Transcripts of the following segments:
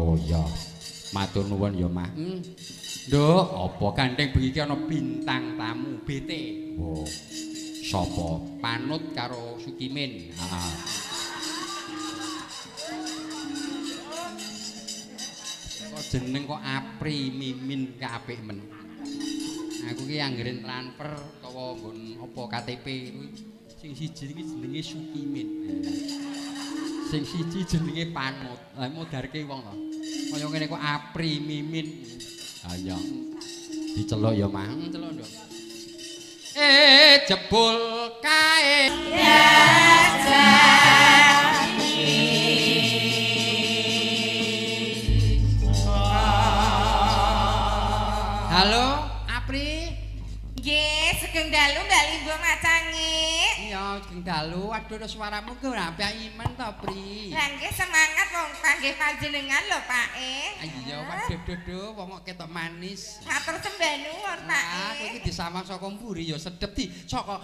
Oh iya. Matur nuwun ya, Mah. Nduk, apa gandeng bengi iki ana bintang tamu BT. Oh. Sapa? Panut karo Sukimin. Heeh. Kok jeneng kok Apri Mimin ka apik men. Aku ki anggere transfer utawa nggon apa KTP kuwi sing siji iki jenenge Sukimin. Sing siji jenenge Panut. Lah modarke wong to. Kaya ngene kok Apri Mimin. Ha iya. Diceluk ya, Mah. Celuk, Nduk. Jebul kae. Halo, Apri. Nggih, sugeng dalu Mbak Limbo macange. Iya, sugeng dalu. Aduh, suaramu ki ora apik imen to, Pri. Lah nggih semangat wong panggih panjenengan lho, Pak e. Iya, waduh duh, wong kok ketok manis. Matur sembah nuwun, Pak e. Aku iki disawang saka mburi ya sedep di saka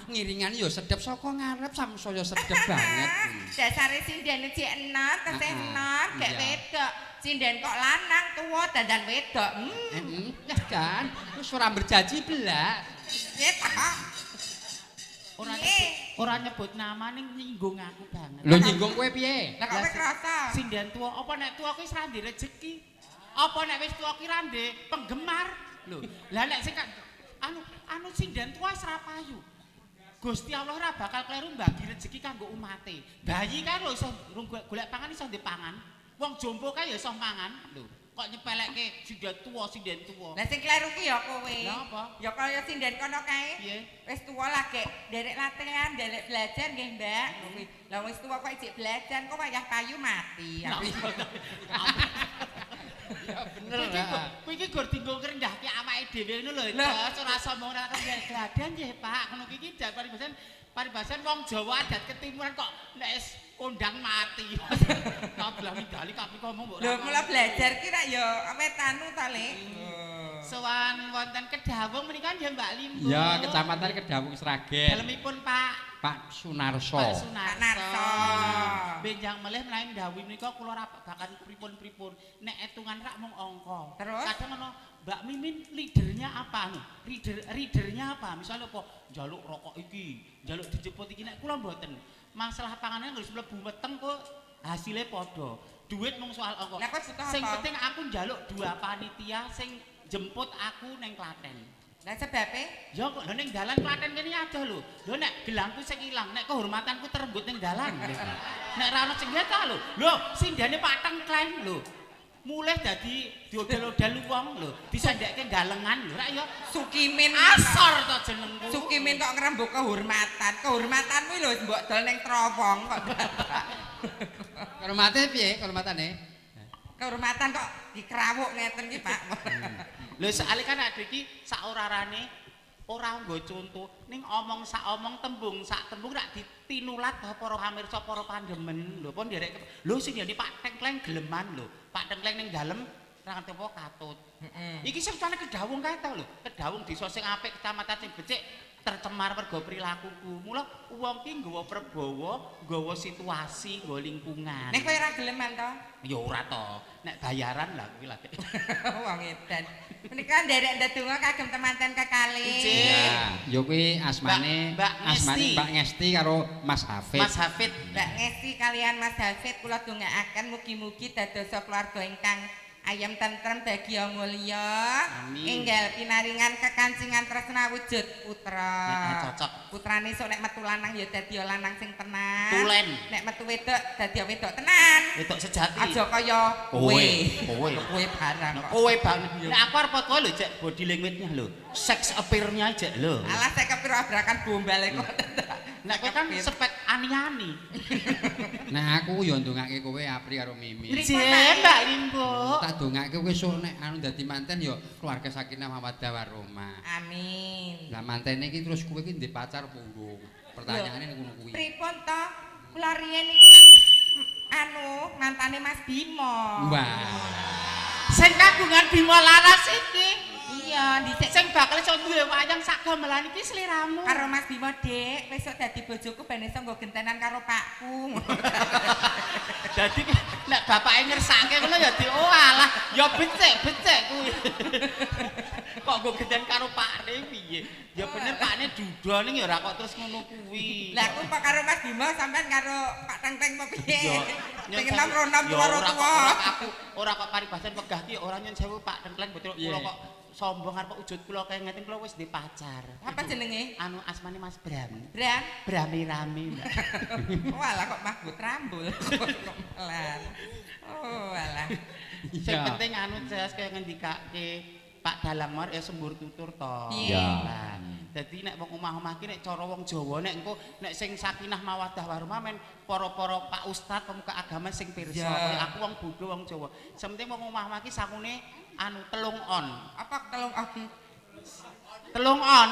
ngiringan ya sedep saka ngarep samsaya sedep banget. Dasare sinden jek enot, tesih enot, gek wedok. Sinden kok lanang tuwa dandan wedok. Ya kan, wis ora berjanji belak. Piye ta? Ora nyebut nama ning nyinggung aku banget. Lho nyinggung kowe piye? Lah kok kowe krasa? Sinden tuwa, apa nek tuwa kuwi wis ra ndek rejeki? Apa nek wis tuwa kuwi ra ndek penggemar? Lho, lah nek sing anu sinden tuwa wis ra payu. Gusti Allah ora bakal kleru mbagi rejeki kanggo umate. Bayi kan lho iso golek pangan iso ndek pangan. Wong jompo kae ya iso mangan. Lho, kok nyepelekke sinden tuwa, sinden tuwa. Lah sing kleru ki ya kowe. Lha apa? Ya kaya sinden kono kae. Piye? Wis tuwa lagi nderek latihan, nderek belajar nggih, Mbak. Lah wis tuwa kok ijik belajar, kok wayah payu mati. Ya bener lah. Kowe iki gur dienggo ngrendahke awake dhewe ngono lho. Ora sombong ora gladan nggih, Pak. Ngono iki paribasan wong Jawa adat ketimuran kok nek wis kondang mati. Kablah midali kabeh ngomong mbok. Lho mula belajar ki rak ya awetanu ta, Le. Sowan wonten Kedawung menika nggih Mbak Limbo. Ya, Kecamatan Kedawung Sragen. Dalemipun Pak Pak Sunarso. Pak Sunarso. Pak Narso. Benjang melih menawi ndhawuhi menika kula ora bakal pripun-pripun. Nek etungan rak mung angka. Terus? Kadang ana Mbak Mimin leadernya apa anu? Readernya apa? Misalnya apa njaluk rokok iki, njaluk dijemput iki nek kula mboten. Masalah panganan wis mlebu weteng kok hasilnya padha. Duit mung soal angka. Lah kok butuh Sing apa? penting aku njaluk dua panitia sing jemput aku neng Klaten. Lah sebabe? Ya kok lho ning dalan Klaten kene adoh lho. Lho nek gelangku sing ilang, nek kehormatanku terenggut ning dalan. Nek ra ono sing ta lho. Lho, sindane Pak Tengkleng lho. Mulih dadi diodel-odel wong lho, disendekke galengan lho, rak ya Sukimin asor to jenengku. Sukimin kok ngrembug kehormatan. Kehormatanmu lho mbok dol ning trowong kok. Kehormate piye kehormatane? Kehormatan kok dikrawuk ngeten iki, Pak. Lho soalé kan adek iki sak orarane ora nggo conto ning omong sak omong tembung sak tembung rak ditinulat para pamirsa para pandemen lho pun nderek lho sing ndene Pak Tengkleng geleman lho Pak Tengkleng ning dalem ra ngerti apa katut. Iki sing soalé Kedawung kae ta lho Kedawung desa sing apik kecamatan sing becik tercemar mergo perilakuku. Mula wong ki nggawa perbawa, nggawa situasi, nggawa lingkungan. Nek kowe ora geleman to? Ya ora to. Nek bayaran lah kuwi lagi. Wong edan. Menika nderek ndedonga kagem temanten kekalih. Iya, ya kuwi asmane asmane Mbak Ngesti karo Mas Hafid. Mas Hafid. Mbak Ngesti kalian Mas Hafid kula dongaaken mugi-mugi dadosa keluarga ingkang ayem tentrem bagya mulya. Enggal pinaringan kekancingan tresna wujud putra. Cocok. Putrane sok nek metu lanang ya dadi lanang sing tenan. Tulen. Nek metu wedok dadi wedok tenan. Wedok sejati. Aja kaya kowe. Kowe. Kowe barang kok. Kowe banget. Nek aku arep kowe lho jek body language-nya lho. Sex appeal-nya jek lho. Alah sek kepiro abrakan bombale kok. Nek kowe kan spek ani-ani. Nah aku yo ndongake kowe Apri karo Mimi. Nggih, Mbak Limbo. Tak dongake kowe esuk nek anu dadi manten ya keluarga sakinah mawaddah warahmah. Amin. Lah mantene iki terus kowe iki ndek pacar apa urung? Pertanyaane ngono kuwi. Pripun to? Kula riyen iki anu mantane Mas Bimo. Wah. Sing kagungan Bimo Laras iki. Iya, dhisik Sing bakal iso duwe wayang sak gamelan iki sliramu. Karo Mas Bimo, Dik, besok dadi bojoku ben iso nggo gentenan karo pakku. Dadi nek bapake ngersake ngono ya di oh alah, ya becik-becik kuwi. Kok nggo genten karo pakne piye? Ya bener pakne duda ning ya ora kok terus ngono kuwi. Lah aku kok karo Mas Bimo sampean karo Pak Tengteng apa piye? Sing enom ronom tuwa ora tuwa. Aku ora kok paribasan wegah ki ora nyun sewu Pak Tengkleng boten kula kok sombong arep wujud kula kaya ngeten kula wis duwe pacar. Apa jenenge? Anu asmane Mas Bram. Bram? Brame-rame, Mbak. Walah kok mahbut rambul. Kok melan. Oh alah. Sing penting anu Ces kaya ngendikake Pak Dalang Mor ya sembur tutur to. Iya. Lah, dadi nek wong omah-omah ki nek cara wong Jawa nek engko nek sing sakinah mawaddah warahmah men para-para Pak Ustad pemuka agama sing pirsa. Kaya aku wong bodho wong Jawa. Sing penting wong omah-omah ki sangune anu telung on. Apa telung on? Telung on,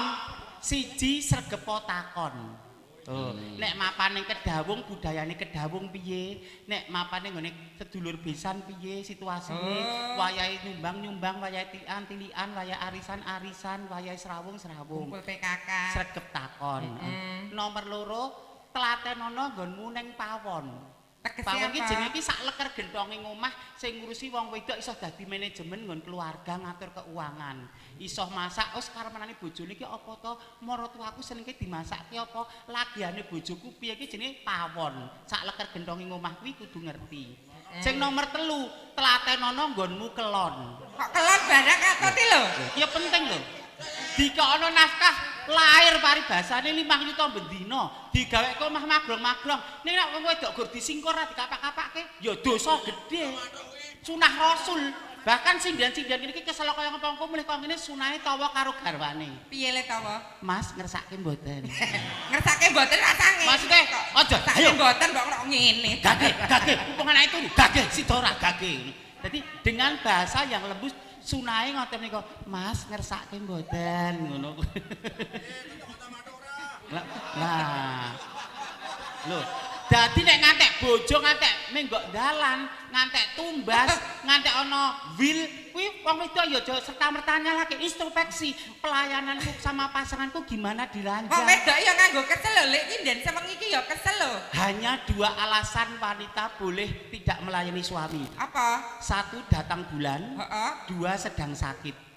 siji sregepo takon. Oh, nek mapane Kedawung budayane Kedawung piye? Nek mapane nggone sedulur besan piye situasine? Wayahe nyumbang-nyumbang, wayahe tilian-tilian, wayahe arisan-arisan, wayahe srawung-srawung. Kumpul PKK. Sregep takon. Nomor loro, tlatenono nggonmu ning pawon. Pawon ki jenenge ki sak leker genthonge omah sing ngurusi wong wedok iso dadi manajemen nggon keluarga ngatur keuangan. Iso masak, wis karepenane bojone ki apa to? Maratuwaku senenge dimasake apa? Lagiane bojoku piye ki jenenge pawon. Sak leker genthonge omah kuwi kudu ngerti. Sing nomor telu, tlatenono nggonmu kelon. Kok kelon barang katoti lho? Ya penting lho. Dikokno nafkah lahir paribasane 5 yuta bendina, digaweke omah magrong-magrong. Ning nek wong wedok gur disingkur ra dikapak-kapake, ya dosa gedhe. Sunah Rasul. Bahkan sinden-sinden iki kesel kaya ngapa engko mulih kok ngene sunahe tawa karo garwane. Piye le tawa? Mas ngersake mboten. Ngersake mboten rasange. Maksude aja ayo mboten kok kok ngene. Gage, gage, mumpung anake turu, gage sida ora gage. Dadi dengan bahasa yang lembut sunahe ngoten nika, Mas ngersake mboten ngono. Lah. Lho, dadi nek ngantek bojo ngantek menggok dalan, ngantek tumbas, ngantek ana wil, kuwi wong wedok ya aja serta-merta nyalahke introspeksi pelayananku sama pasanganku gimana diranjang. Wong wedok ya nganggo kesel lho, lek iki nden sewengi iki ya kesel lho. Hanya dua alasan wanita boleh tidak melayani suami. Apa? Satu datang bulan, dua sedang sakit.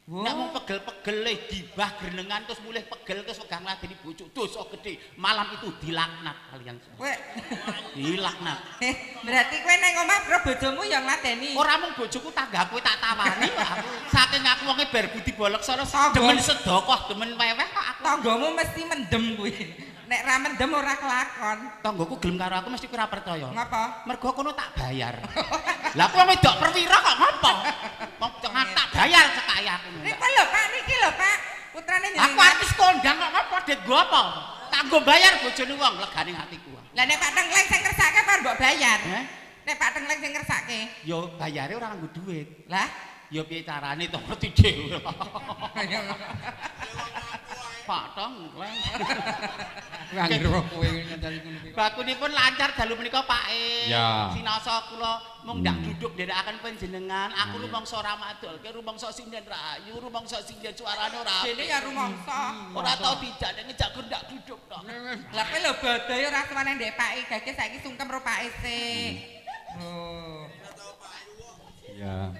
Nek mung pegel-pegel le gibah grenengan terus mulih pegel terus wegang ngladeni bojo dosa gedhe. Malam itu dilaknat kalian semua. Kowe dilaknat. Berarti kowe nang omah bro bojomu ya ngladeni. Ora mung bojoku tanggaku tak tawani aku. Saking aku wonge bar budi bolek sono demen sedekah, demen weweh kok aku. Tanggamu mesti mendem kuwi. Nek ra mendem ora kelakon. Tanggaku gelem karo aku mesti ora percaya. Ngapa? Mergo kono tak bayar. Lah aku wong wedok perwira kok ngopo? Wong tak bayar cekake aku. Niku lho Pak, niki lho Pak. Putrane jenengan. Aku artis kondang kok ngopo det nggo apa? Tak nggo bayar bojone wong legane atiku. Lah nek Pak Tengkleng sing ngersake apa mbok bayar? Heh? Nek Pak Tengkleng sing ngersake. Ya bayare ora nganggo duit. Lah ya piye carane to ngerti dhewe. Pak Tengkleng. Anggere kowe ngenteni ngono kuwi. Bakunipun lancar dalu menika Pak E. Sinasa kula mung ndak duduk nderekaken panjenengan, aku rumangsa ora madolke, rumangsa sinden rayu, rumangsa sinden suarane ora. Dene ya rumangsa. Ora tau dijak ngejak gur ndak duduk tok. Lah kowe lho bodho ora suwane ndek Pak E, gage saiki sungkem ro Pak E sik. Oh. Iya.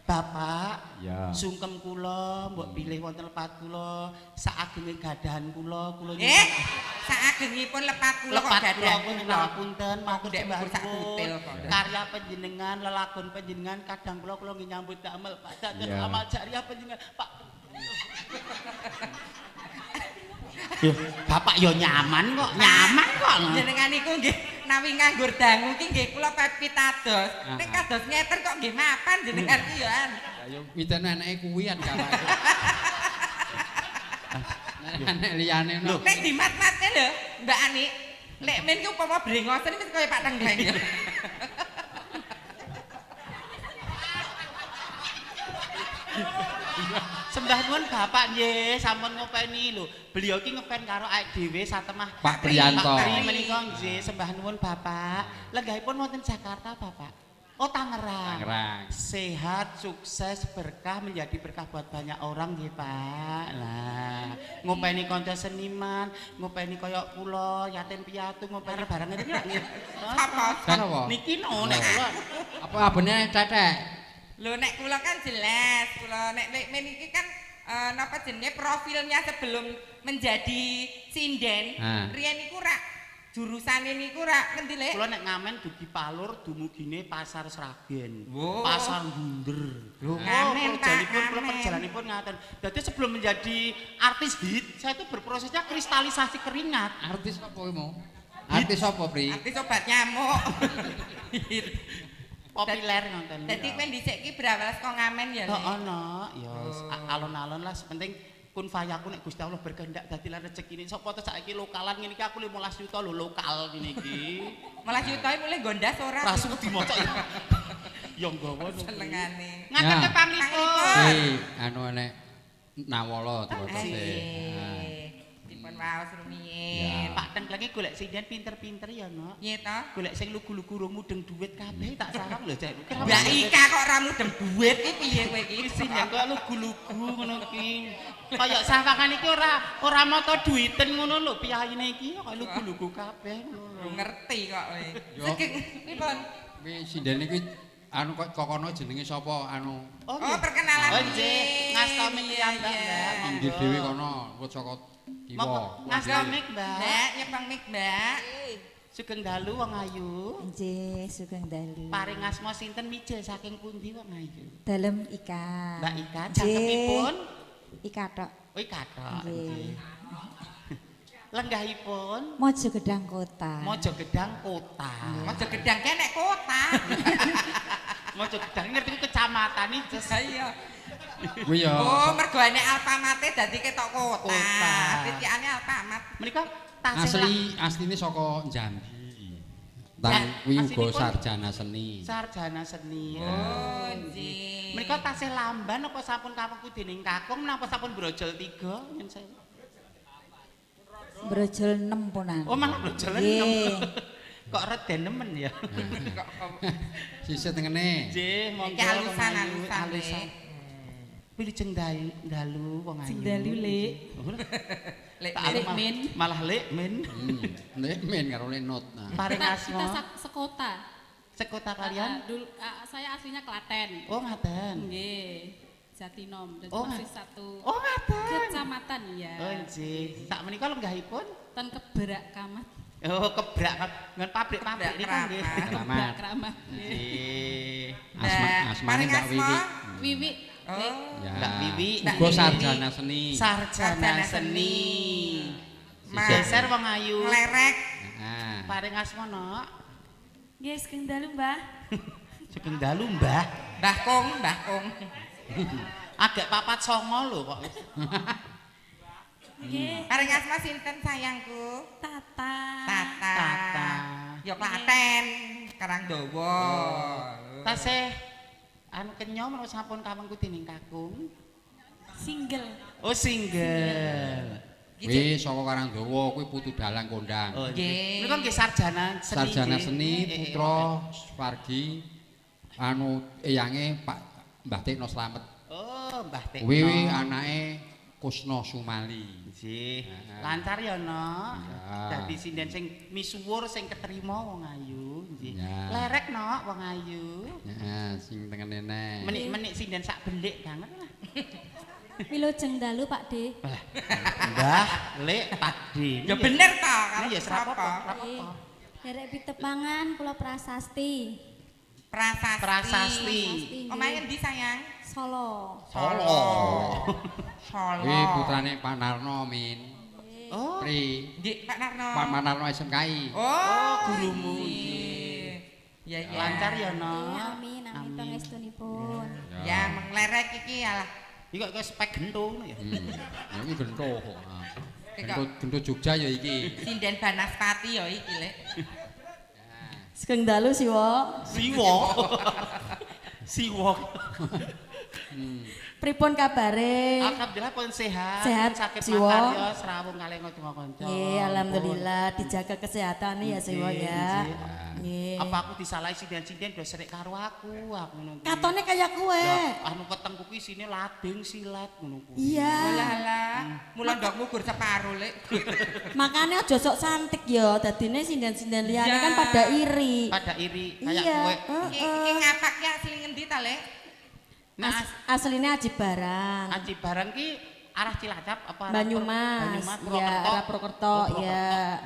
Bapak, ya. Sungkem kula mbok pilih wonten lepat kula, saagenge gadahan kula, kula saagengipun lepat kula kok gadahan kula. Punten, matur sembah nuwun. Karya panjenengan, lelagon panjenengan kadang kula kula nggih nyambut damel Pak dados amal jariah panjenengan, Pak. Bapak yo nyaman kok, nyaman kok. Jenengan niku nggih nawi nganggur dangu ki nggih kula pitados. Ning kados ngeten kok nggih mapan jenengan ki yo an. Ya yo pitene anake kuwi an kapake. Anak liyane lho. Nek dimat-matke lho, Mbak Ani. Lek men ki upama brengosen wis kaya Pak Tenggleng ya. Sembah nuwun Bapak nggih, sampun ngopeni lho. Beliau ki ngepen karo awake dhewe satemah Pak Priyanto. Pak Pri menika nggih, sembah nuwun Bapak. Lenggahipun wonten Jakarta, Bapak. Oh, Tangerang. Tangerang. Sehat, sukses, berkah menjadi berkah buat banyak orang nggih, Pak. Lah, ngopeni kanca seniman, ngopeni kaya kula yatim piatu, ngopeni barang ngene iki nggih. Apa? Kan apa? Niki no nek kula. Apa abene tetek? Lho nek kula kan jelas, kula nek men iki kan napa jenenge profilnya sebelum menjadi sinden, riyen niku rak jurusane niku rak ngendi, Lek? Kula nek ngamen dugi Palur dumugine Pasar Sragen. Wo. Pasar Bunder. Lho, ngamen, Pak, perjalanipun kula ngamen. Perjalanipun ngaten. Dadi sebelum menjadi artis hit, saya itu berprosesnya kristalisasi keringat. Artis apa kuwi mau? Artis apa, Pri? Artis obat nyamuk. Populer ngoten. Dadi kowe dhisik ki berawal saka ngamen ya, Lek? Heeh, no. Ya alon-alon lah penting kun fayaku nek Gusti Allah berkehendak dadi lan rezekine. Sapa to saiki lokalan ngene iki aku 15 juta lho lokal ngene iki. 15 juta iki mulih nggondas ora? Rasul dimocok ya. Ya nggawa no. Senengane. Ngaten Ya. ke panglipur. Si, anu nek Nawala diwaca sih. Nggih. Dipun waos rumiyin. Ya. Pak Tengklenge golek sinden pinter-pinter ya, Nok. Piye to? Golek sing lugu-lugu rung mudeng duit kabeh tak sarang lho, Cek. Mbak Ika kok ora mudeng duit ki piye kowe iki? Sinden kok lugu-lugu ngono ki. Kaya sawangan iki ora mata duiten ngono lho piyayine iki kok lugu-lugu kabeh ngono lho. Ngerti kok kowe. Yo. Sugeng pripun? Kuwi sinden iki anu kok kokono jenenge sapa anu Oh, perkenalan. Oh, nggih. Ngasta mik Iya, piyambak, iya. Mbak. pinggir dhewe kono wit saka kiwa. Ngasta mik, Mbak. Mbak, nyepeng mik, Mbak. Sugeng dalu wong ayu. Nggih, sugeng dalu. Paring asma sinten mijil saking pundi wong ayu? Dalem Ika. Mbak Ika, Nggih. cangkemipun? Ika tok. Oh, Ika tok. Nggih. Lenggahipun Mojo Gedang Kota. Mojo Gedang Kota. Mojo Gedang ki nek kota. Mojo Gedang ngerti ku kecamatan iki. Lah iya. Kuwi ya. Oh, mergo nek Alfamart dadi ketok kota. Kota. Titikane Alfamart. Menika tasih Asli asline saka Jambi. Tang kuwi uga sarjana seni. Sarjana seni. Oh, nggih. Menika tasih lamban apa sampun kawengku dening kakung menapa sampun brojol 3 nyen sewu. Brojol 6 ponan. Oh, malah brojol 6. Nggih. Kok reden nemen ya. Kok Sisih tengene. Nggih, monggo. Iki alusan wong ayu, alusan. alusan. Wilujeng dalu wong ayu. Sing dalu, Lek. Lek Tak Lek Min. Malah Lek Min. Lek Min karo Lek Nut. Nah. Paring Kita, asma. kita sekota. Sekota kalian? Dulu, saya aslinya Klaten. Oh, ngaten. Nggih. Jatinom. Dan Oh, masih satu Oh, ngaten. kecamatan ya. Oh, nggih. Sak menika lenggahipun? Ten Kebrak Kamat. Oh, kebrak ngen pabrik-pabrik niku nggih. Keramat. Keramat. Nggih. Asma asmane Mbak Wiwi. Wiwi. Oh. Ya. Mbak Wiwi. Uga sarjana seni. Sarjana seni. Geser wong ayu. Nglerek. Heeh. Paring asma, Nok. Nggih, sugeng dalu, Mbah. Sugeng dalu, Mbah. Mbah Kong, Mbah Kong. Agak 4 9 lho kok. Nggih. Paring asma sinten sayangku? Tata. Tata. Tata. Ya Klaten, Karangdowo. Tasih anu kenya menapa sampun kawengku dening kakung? Single. Oh, single. Kuwi saka Karangdowo kuwi putu dalang kondang. Oh, Nggih. Menika nggih sarjana seni. Sarjana nggih. seni Eh, putra Suwargi anu eyange Pak Mbah Tekno Slamet. Oh, Mbah Tekno. Kuwi anake Kusno Sumali. Nggih. Heeh. Lancar ya, Nok. Iya. Dadi sinden sing misuwur sing keterima wong ayu, nggih. Iya. Lerek, Nok, wong ayu. Heeh, sing tengene neh. Menik-menik sinden sak belik banget lah. Wilujeng dalu, Pak De. Lah, Mbah, Lek, Pak D. Ya bener to, kalau Ya ora apa-apa, ora Nggih. apa-apa. Derek pitepangan kula Prasasti. Prasasti. Prasasti. Omahe endi sayang? Solo. Solo. Solo. Kuwi putrane Pak Narno Min. Oh, Pri. Nggih, Pak Narno. Pak Narno SMKI. Oh, gurumu, nggih. Ya ya. Lancar ya, Nok. Nggih, amin, amin pangestunipun. Ya menglerek iki alah. Iki kok kok spek gento ngono ya. Ya iki gento kok. Gento gento Jogja ya iki. Sinden Banaspati ya iki, Lek. Sugeng dalu Siwo. Siwo. Siwo. Pripun kabare? Alhamdulillah pun sehat. Sehat sakit Siwo. Makarya srawung kalih kanca-kanca. Nggih, alhamdulillah dijaga kesehatan ya Siwo ya. Nggih. Apa aku disalahi sinden-sinden do serik karo aku ngono kuwi. Katone kaya kowe. Anu wetengku kuwi isine lading silet ngono kuwi. Iya. Alah, mula ndokmu gur separo lek. Makane aja sok cantik ya, dadine sinden-sinden liyane kan pada iri. Pada iri kaya kowe. Iki ngapak ki asli ngendi ta, Lek? Nah, aslinya Ajibarang. Ajibarang ki arah Cilacap apa arah Banyumas? Banyumas, ya, arah Purwokerto, ya.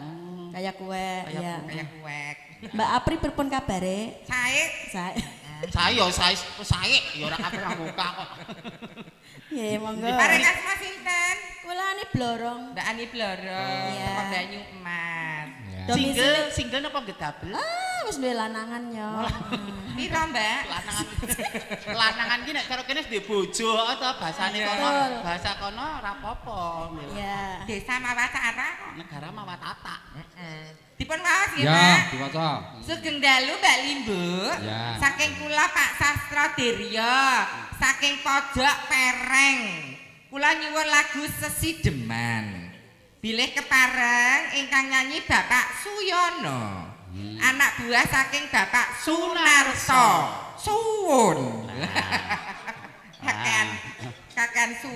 Kayak kue, ya. Kayak kue. Mbak Apri pripun kabare? Sae. Sae. Sae yo sae sae ya ora kabeh muka kok. Nggih, monggo. Pareng asma sinten? Kula Ani Blorong. Mbak Ani Blorong, teko Banyumas. Single, single napa gedabel? Ah, wis duwe lanangan yo. Piro, Mbak? Lanangan. Lanangan ki nek cara kene wis duwe bojo to basane kono. Bahasa kono ora apa-apa. Iya. Desa Mawacara kok. Negara Mawatata. Heeh. Dipun waos nggih, Pak. Ya, diwaca. Sugeng dalu Mbak Limbu. Saking kula Pak Sastra Dirya, saking Pojok Pereng. Kula nyuwun lagu Sesideman. Bilih kepareng ingkang nyanyi Bapak Suyono. Anak buah saking Bapak Sunarso. Suwun. Kakean kakean su.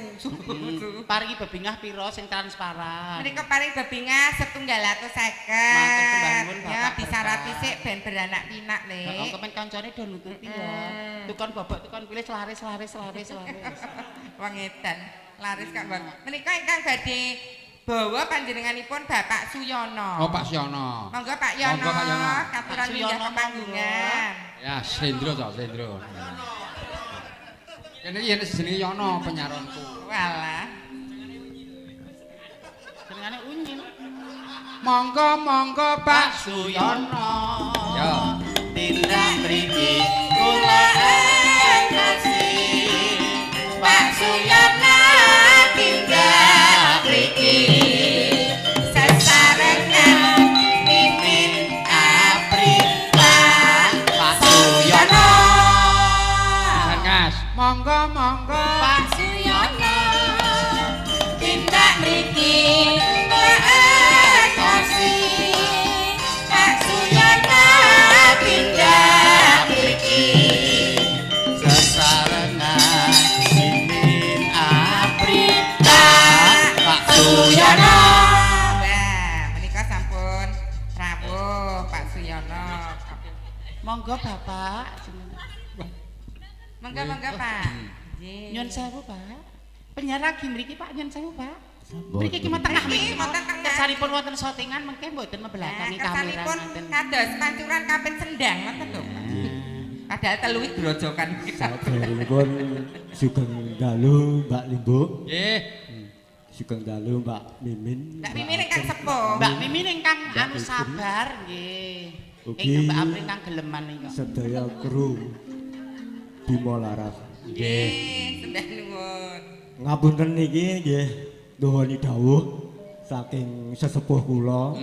Paringi bebingah pira sing transparan? Menika paring bebingah 750. Ya disarati sik ben beranak pinak, Lek. Heeh, kemen kancane do nututi ya. Tukon bobok tukon pilih laris laris laris laris. Wong edan, laris kok, Mbak. Menika ingkang badhe bawa panjenenganipun Bapak Suyono. Oh, Pak Suyono. Monggo Pak Yono. Monggo Pak Yono. Katuran minggah kepanggungan. Ya, Slendro to, Slendro. Kene iki yen jenenge Yono penyaronku. Walah. Jenengane Unyil. Monggo monggo Pak Suyono. Ya. Tindak mriki kula engkasi. Pak Suyono tindak mriki. Sesarengan Mimin Apri Pak Suyono. Gas. Monggo monggo Pak Suyono tindak mriki kula engkasi. Pak Suyono tindak mriki. Sesarengan Mimin Apri Pak Suyono. Wah, menika sampun rawuh Pak Suyono. Monggo Bapak. Monggo monggo Pak. Nggih. Nyun sewu Pak. Penyiar lagi mriki Pak, nyun sewu Pak. Mriki ki tengah mriki wonten tengah. Kersanipun wonten syutingan mengke mboten membelakangi kamera Kersanipun ngoten. kados pancuran kapit sendang ngoten lho Pak. Padahal telu iki grojokan. Saderengipun sugeng dalu Mbak Limbuk. Nggih. Sugeng dalu Mbak Mimin. Mbak Mimin ingkang sepuh. Mbak Mimin ingkang anu sabar nggih. Ingkang Mbak Apri ingkang geleman niku. Sedaya kru Bimo Laras. Nggih, sembah nuwun. Ngapunten niki nggih nuhuni dawuh saking sesepuh kula.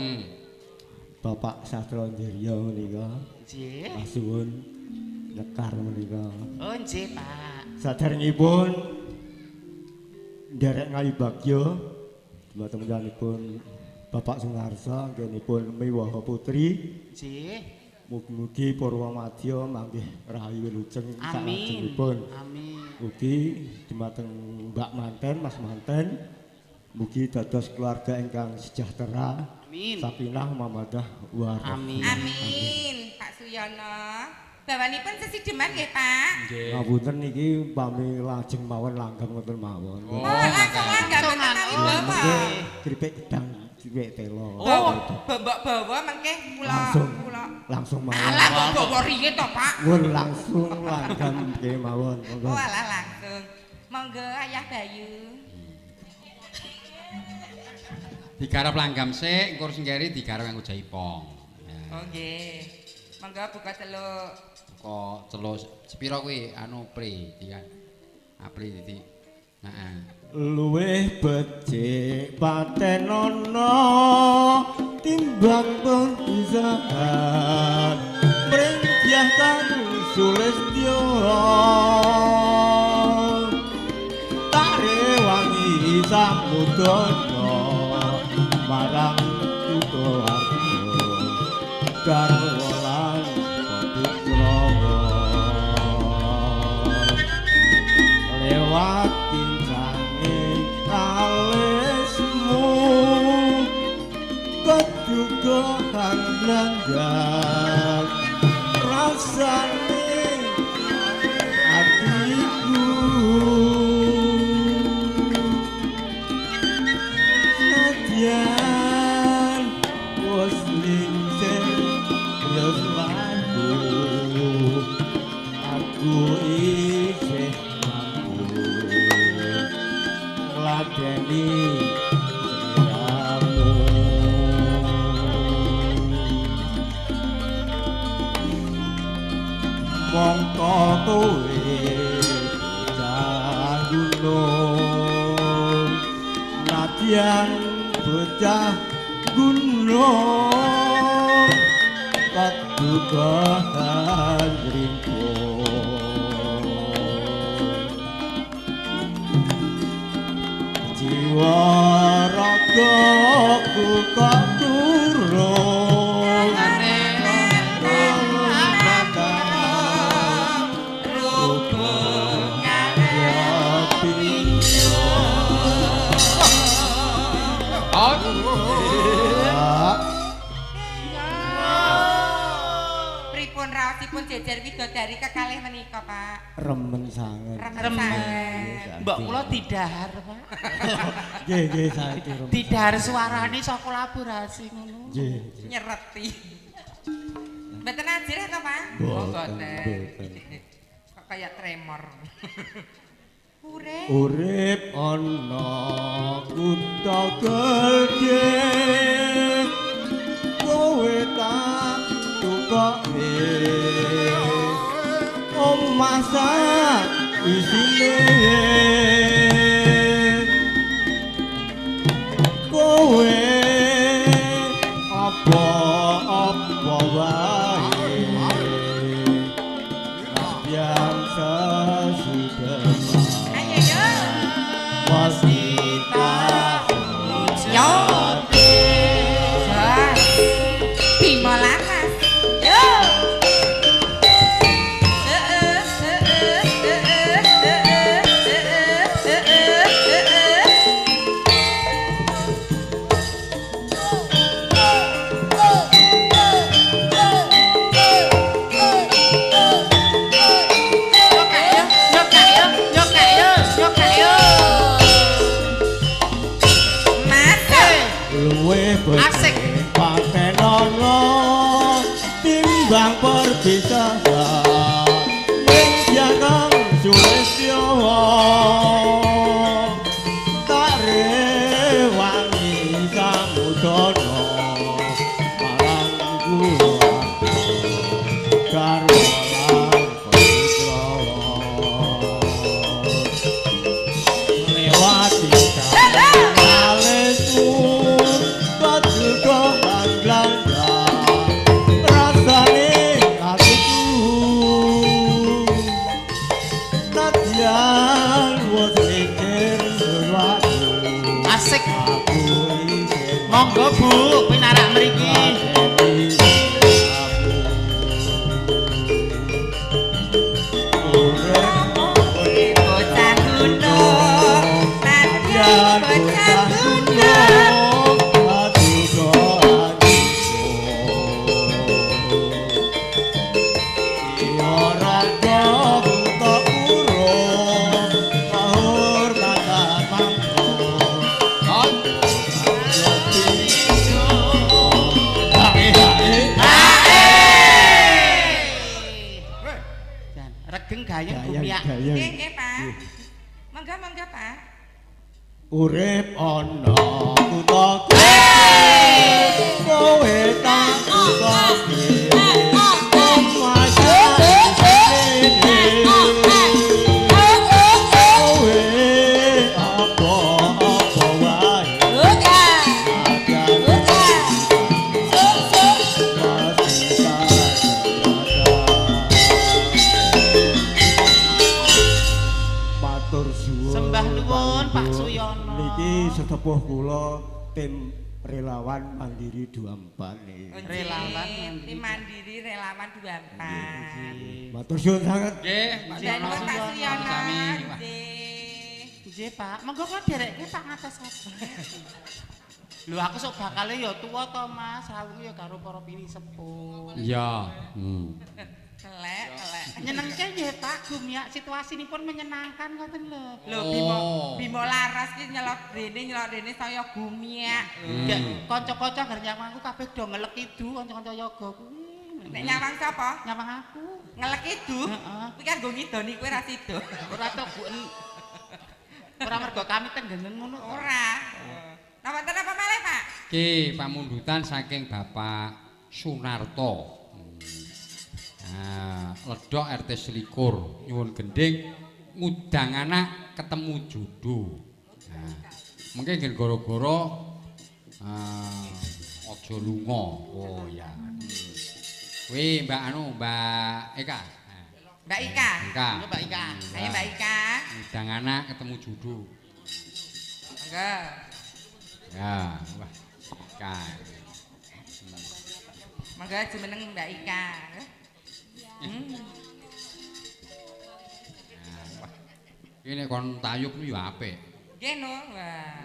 Bapak Sastra Ndirya menika. Nggih. Kasuwun nyekar menika. Oh nggih, Pak. Saderengipun nderek ngayubagya dumateng panjenenganipun Bapak Sunarso anggenipun miwaha putri. Nggih. Mugi-mugi Purwa Madya manggih rahayu wilujeng Amin. salajengipun. Amin. Mugi dumateng Mbak Manten, Mas Manten, mugi dados keluarga ingkang sejahtera. Amin. Sakinah mawaddah warahmah. Amin. Amin, Pak Suyono. Bawanipun sesideman nggih, Pak. Nggih. Ngapunten niki upami lajeng mawon langgam ngoten mawon. Oh, langsung langgam mboten mawi bawa. Mengke kripik gedang, kripik telo. Oh, mbok bawa mengke kula Langsung. kula. Langsung mawon. Alah kok bawa riyen to, Pak? Pun langsung langgam nggih mawon. Monggo. Oh, alah langsung. Monggo Ayah Bayu. Digarap langgam sik, engko sing keri digarap nganggo jaipong. Oh nggih. Monggo buka celuk. Kok celuk sepira kuwi anu pri iki Apri dadi. Heeh. Luwih becik patenono timbang pengkisahan mring dyah kang sulistya. Samudana marang kulawarga garwa lan putra lewat kincange alismu keduga hanglandang rasane atiku nadyan wis lingsir yuswaku aku isih mampu ngladeni sliramu. Mongko kowe bocah gunung nadyan bocah gunung keduga ngrimpun jiwa ragaku kok turun Pripun raosipun jejer widodari kekalih menika, Pak? Remen sanget. Remen sanget. Mbok kula didahar, Pak. Nggih, nggih saestu remen. Didahar suarane iso kolaborasi ngono. Nggih. Nyereti. Mboten ajrih to, Pak? Mboten. Kok kaya tremor. Urip urip ana kutha gedhe kowe tak tukoke omah sak isine kowe apa-apa wae nadyan sesudah Bimo Laras. Yo. Asik. Patenono timbang perpisahan ning jakang sulistya tak rewangi samudana marang kulawarga garwa lan putra lewati alismu rasane atiku nadyan wis mikir sesuatu. Asik. Monggo Bu, pinarak mriki. Bocah gunung, nadyan bocah gunung. Regeng gayeng gumiak. Nggih, nggih, Pak. Monggo, monggo, Pak. Urip ana kutha kowe tak tukoke omah kowe apa-apa wae matur suwun. Sembah nuwun Pak Suyono. Niki sesepuh kula tim relawan Mandiri 24 niki. Relawan Tim Mandiri relawan 24. Matur suwun sanget. Nggih, Pak Nggih, Suyono. Pak Suyono. Sami. Wah. Nggih. Nggih, Pak. Monggo kula dherekke Pak ngatos apa. Lho aku sok bakale ya tuwa to, Mas. Rawuh ya karo para pini sepuh. Iya. Hmm. Kelek, kelek. Nyenengke nggih Pak, gumyak situasinipun menyenangkan ngoten lho. Lho Bimo Oh. Bimo Laras ki nyelot rene saya gumyak. Gak kanca-kanca anggere nyawang aku kabeh do ngelek idu kanca-kanca yoga kuwi. Nek nyawang sapa? Nyawang aku. Ngelek idu? Heeh. Kuwi kan nggo ngidoni kowe ra sida. Ora to Bu. Ora mergo kami tenggengen ngono to. Ora. Napa wonten apa malih, Pak? Ki pamundutan saking Bapak Sunarto. Nah, ledok RT 21 nyuwun gending ngudang anak ketemu jodoh. Nah, mungkin nggih gara-gara aja lunga. Oh ya. Kuwi Mbak anu, Mbak Eka. Nah, Mbak Ika. Eka. Monggo, Mbak Ika. Ayo Mbak Ika. Ngudang anak ketemu jodoh. Monggo. Ya, wah. Eka. Monggo jumeneng Mbak Ika. Hmm. Nah, wah. Iki nek kon tayub ku ya apik. Nggih no. Wah.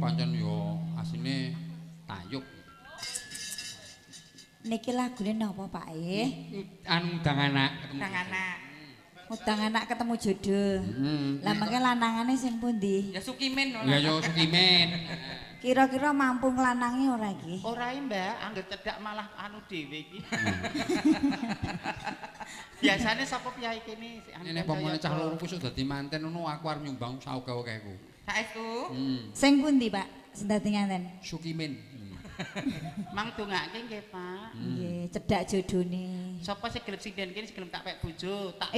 Pancen yo asline tayub. Niki lagune napa Pak e? Anu ngundang anak ketemu. Ngundang anak. Ngundang anak ketemu jodoh. Heeh. Lah mengke lanangane sing pundi? Ya Sukimin Ya yo Sukimin. Kira-kira mampu nglanangi ora iki? Ora Mbak, angger cedhak malah anu dhewe iki. Biasane sapa piyai kene sik anu Nek pamane cah loro ku sok dadi manten ngono aku arep nyumbang saoke-okeku. Saestu? Hmm. Sing pundi Pak? Sing dadi nganten? Sukimin. Mang dongake nggih, Pak. Nggih, cedhak jodone. Sapa sing gelem sinden kene sing gelem tak pek bojo, tak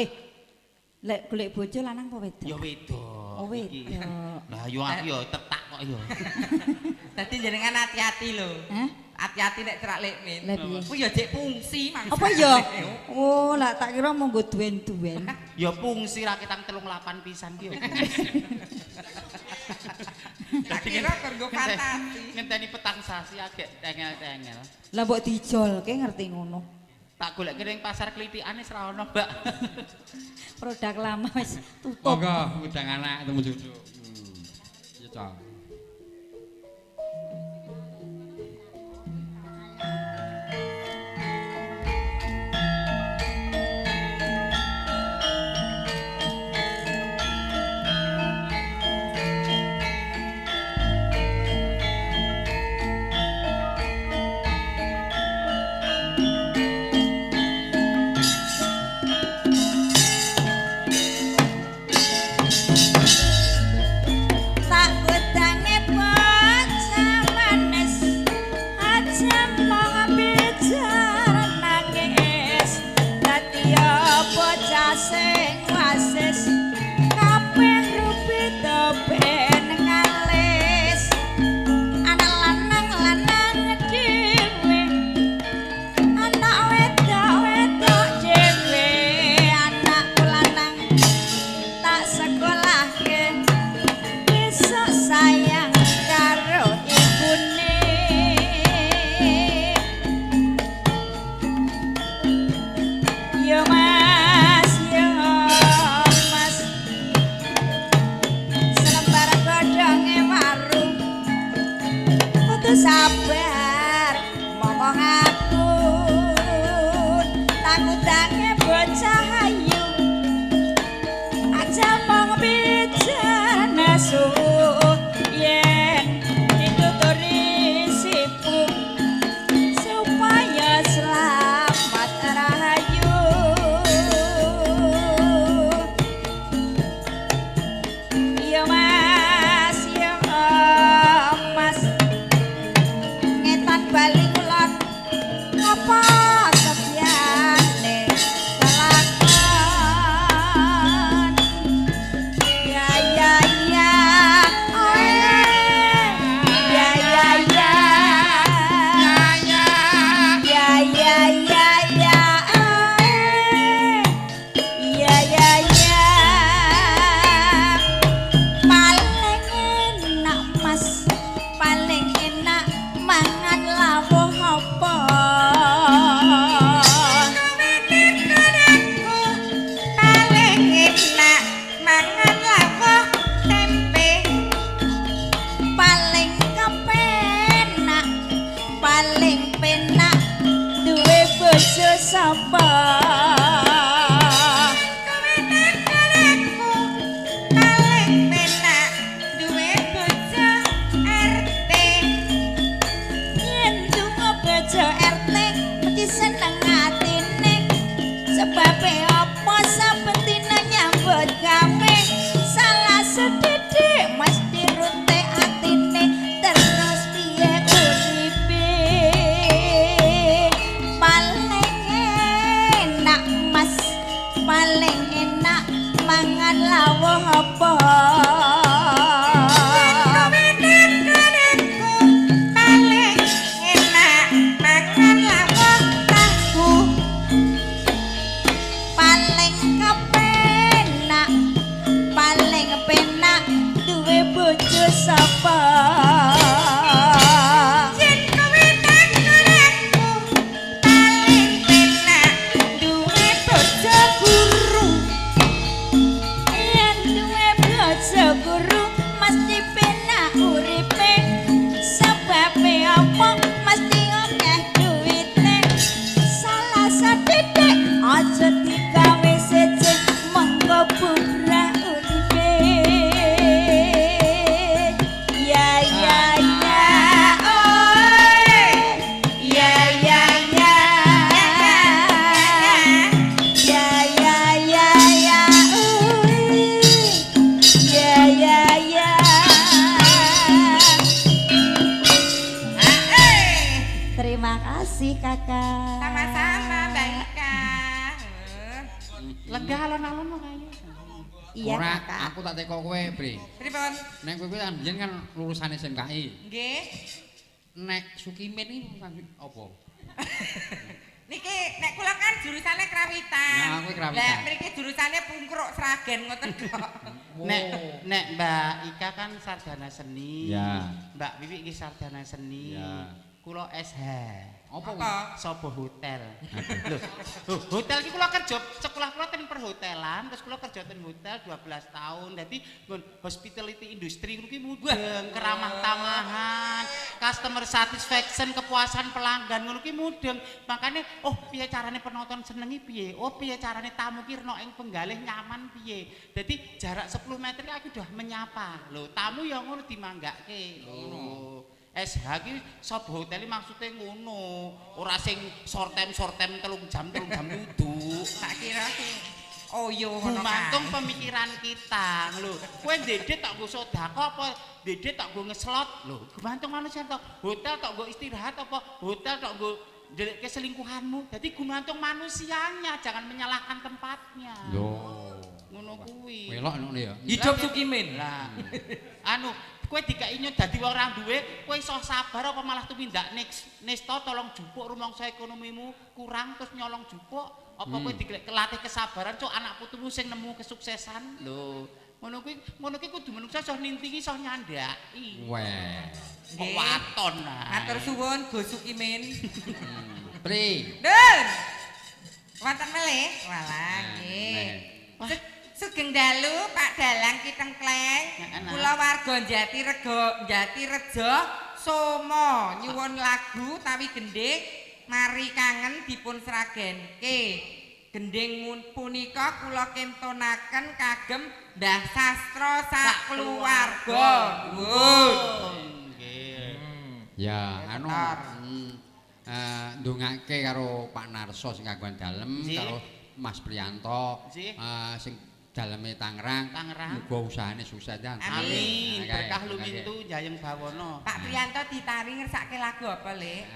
Lek golek bojo lanang apa wedok? Ya wedok. Oh, wedok. Lah yo aku yo tetak kok yo. Dadi jenengan hati-hati lho. Hah? Hati-hati nek cerak lek min. Lah piye? Kuwi ya jek fungsi mangsa. Apa ya? Oh, lah tak kira monggo duwen-duwen. Ya fungsi ra ketang 38 pisan ki yo. Tak kira kanggo fantasi. Ngenteni petang sasi agek tengel-tengel. Lah mbok dijolke ngerti ngono. Tak golek ning pasar klitikane wis ra ono, Mbak. Produk lama wis tutup. Monggo ngundang anak ketemu jodoh. Iya, Cak. Tak wedange bocah manis, aja mong bicara nangis. Dadi bocah sing wasis, kabeh rupita ben ngalis. Anak lanang lanang dhewe, anak wedok wedok dhewe, anakku lanang tak sekolahke. Besok sayang karo ibune. Yo Mas, yo Mas, selembar godhonge waru, kudu sabar momong aku, tangutange bocah ayu. Aja mong bicara nesu yen dituturi sipu supaya selamat rahayu. Iya Mas, iya Mas, ngetan bali kulon apa setyane kelakon. Ya ya ya sapa? Kowe takon aku paling penak duwe bojo RT. Yen duwe bojo RT mesti seneng atine. Sebabe apa saben dina nyambut gawe salah sedidik mesti runte atine terus piye uripe. Paling enak Mas, paling enak mangan lawuh apa? Kowe takon aku paling enak mangan lawuh tahu. Paling kepenak, paling penak duwe bojo sapa? Yen kowe takon aku paling penak duwe bojo guru. Yen duwe bojo guru mesti penak uripe. Sebabe apa mesti akeh duwite. Salah sedidik aja digawe seje mengko bubrah uripe. Ya ya ya oi. Ya ya ya. Ya ya ya ya oi. Ya ya ya. Terima kasih kakak. Sama-sama Mbak Ika. Lenggah alon-alon kok ayo. Iya Ora, kakak. aku tak teko kowe, Pri. Pripun? Nek kowe kuwi kan biyen kan lulusan SMKI. Nggih. Nek Sukimin iki lulusan apa? Niki nek kula kan jurusane krawitan. Nah, kuwi krawitan. Lah mriki jurusane pungkruk Sragen ngoten kok. Nek nek Mbak Ika kan sarjana seni. Ya. Mbak Wiwi iki sarjana seni. Ya. Kula SH. Apa kuwi? Apa? Sobo hotel. Lho, hotel iki kula kerja sekolah kula ten perhotelan, terus kula kerja ten hotel 12 tahun. Dadi nggon hospitality industry ngono ki mudeng, keramah tamahan, customer satisfaction, kepuasan pelanggan ngono ki mudeng. Makane oh piye carane penonton senengi piye? Oh piye carane tamu ki rena ing penggalih nyaman piye? Dadi jarak 10 meter ki aku udah menyapa. Lho, tamu ya ngono dimanggake. Lho. SH ki sop hotel maksude ngono, ora sing short time 3 jam 3 jam kudu. Tak kira sing oyo ngono Gumantung pemikiran kita lho. Kowe ndedit tok nggo sedekah apa ndedit tok nggo ngeslot lho. Gumantung manusia tok. Hotel tok nggo istirahat apa hotel tok nggo ndelekke selingkuhanmu. Dadi gumantung manusianya, jangan menyalahkan tempatnya. Lho. Ngono kuwi. Welok ngono ya. Hidup Sukimin. Lah. Anu, kowe dikeki dadi wong ora duwe, kowe iso sabar apa malah tumindak nista tolong jupuk rumangsa ekonomimu kurang terus nyolong jupuk apa kowe dilatih kesabaran cuk anak putumu sing nemu kesuksesan. Lho, ngono kuwi kudu menungsa iso nintingi iso nyandhaki. Weh. Kok waton ae. Matur suwun Gus Sukimin. Pri. Dun. Wonten melih? Walah nggih. Nah. Sugeng dalu Pak Dalang Ki Tengkleng. Kula warga Jatirejo, Jatirejo Somo nyuwun lagu tawi gendhing Mari Kangen dipun sragenke. Gendhing punika kula kentonaken kagem Mbah Sastro sak keluarga. Nuwun. Nggih. Ya, anu ndongake karo Pak Narso sing kagungan dalem karo Mas Priyanto sing daleme Tangerang. Muga usahane sukses. Amin. Berkah lumintu jayeng bawana. Pak Priyanto ditari ngersake lagu apa, Lek?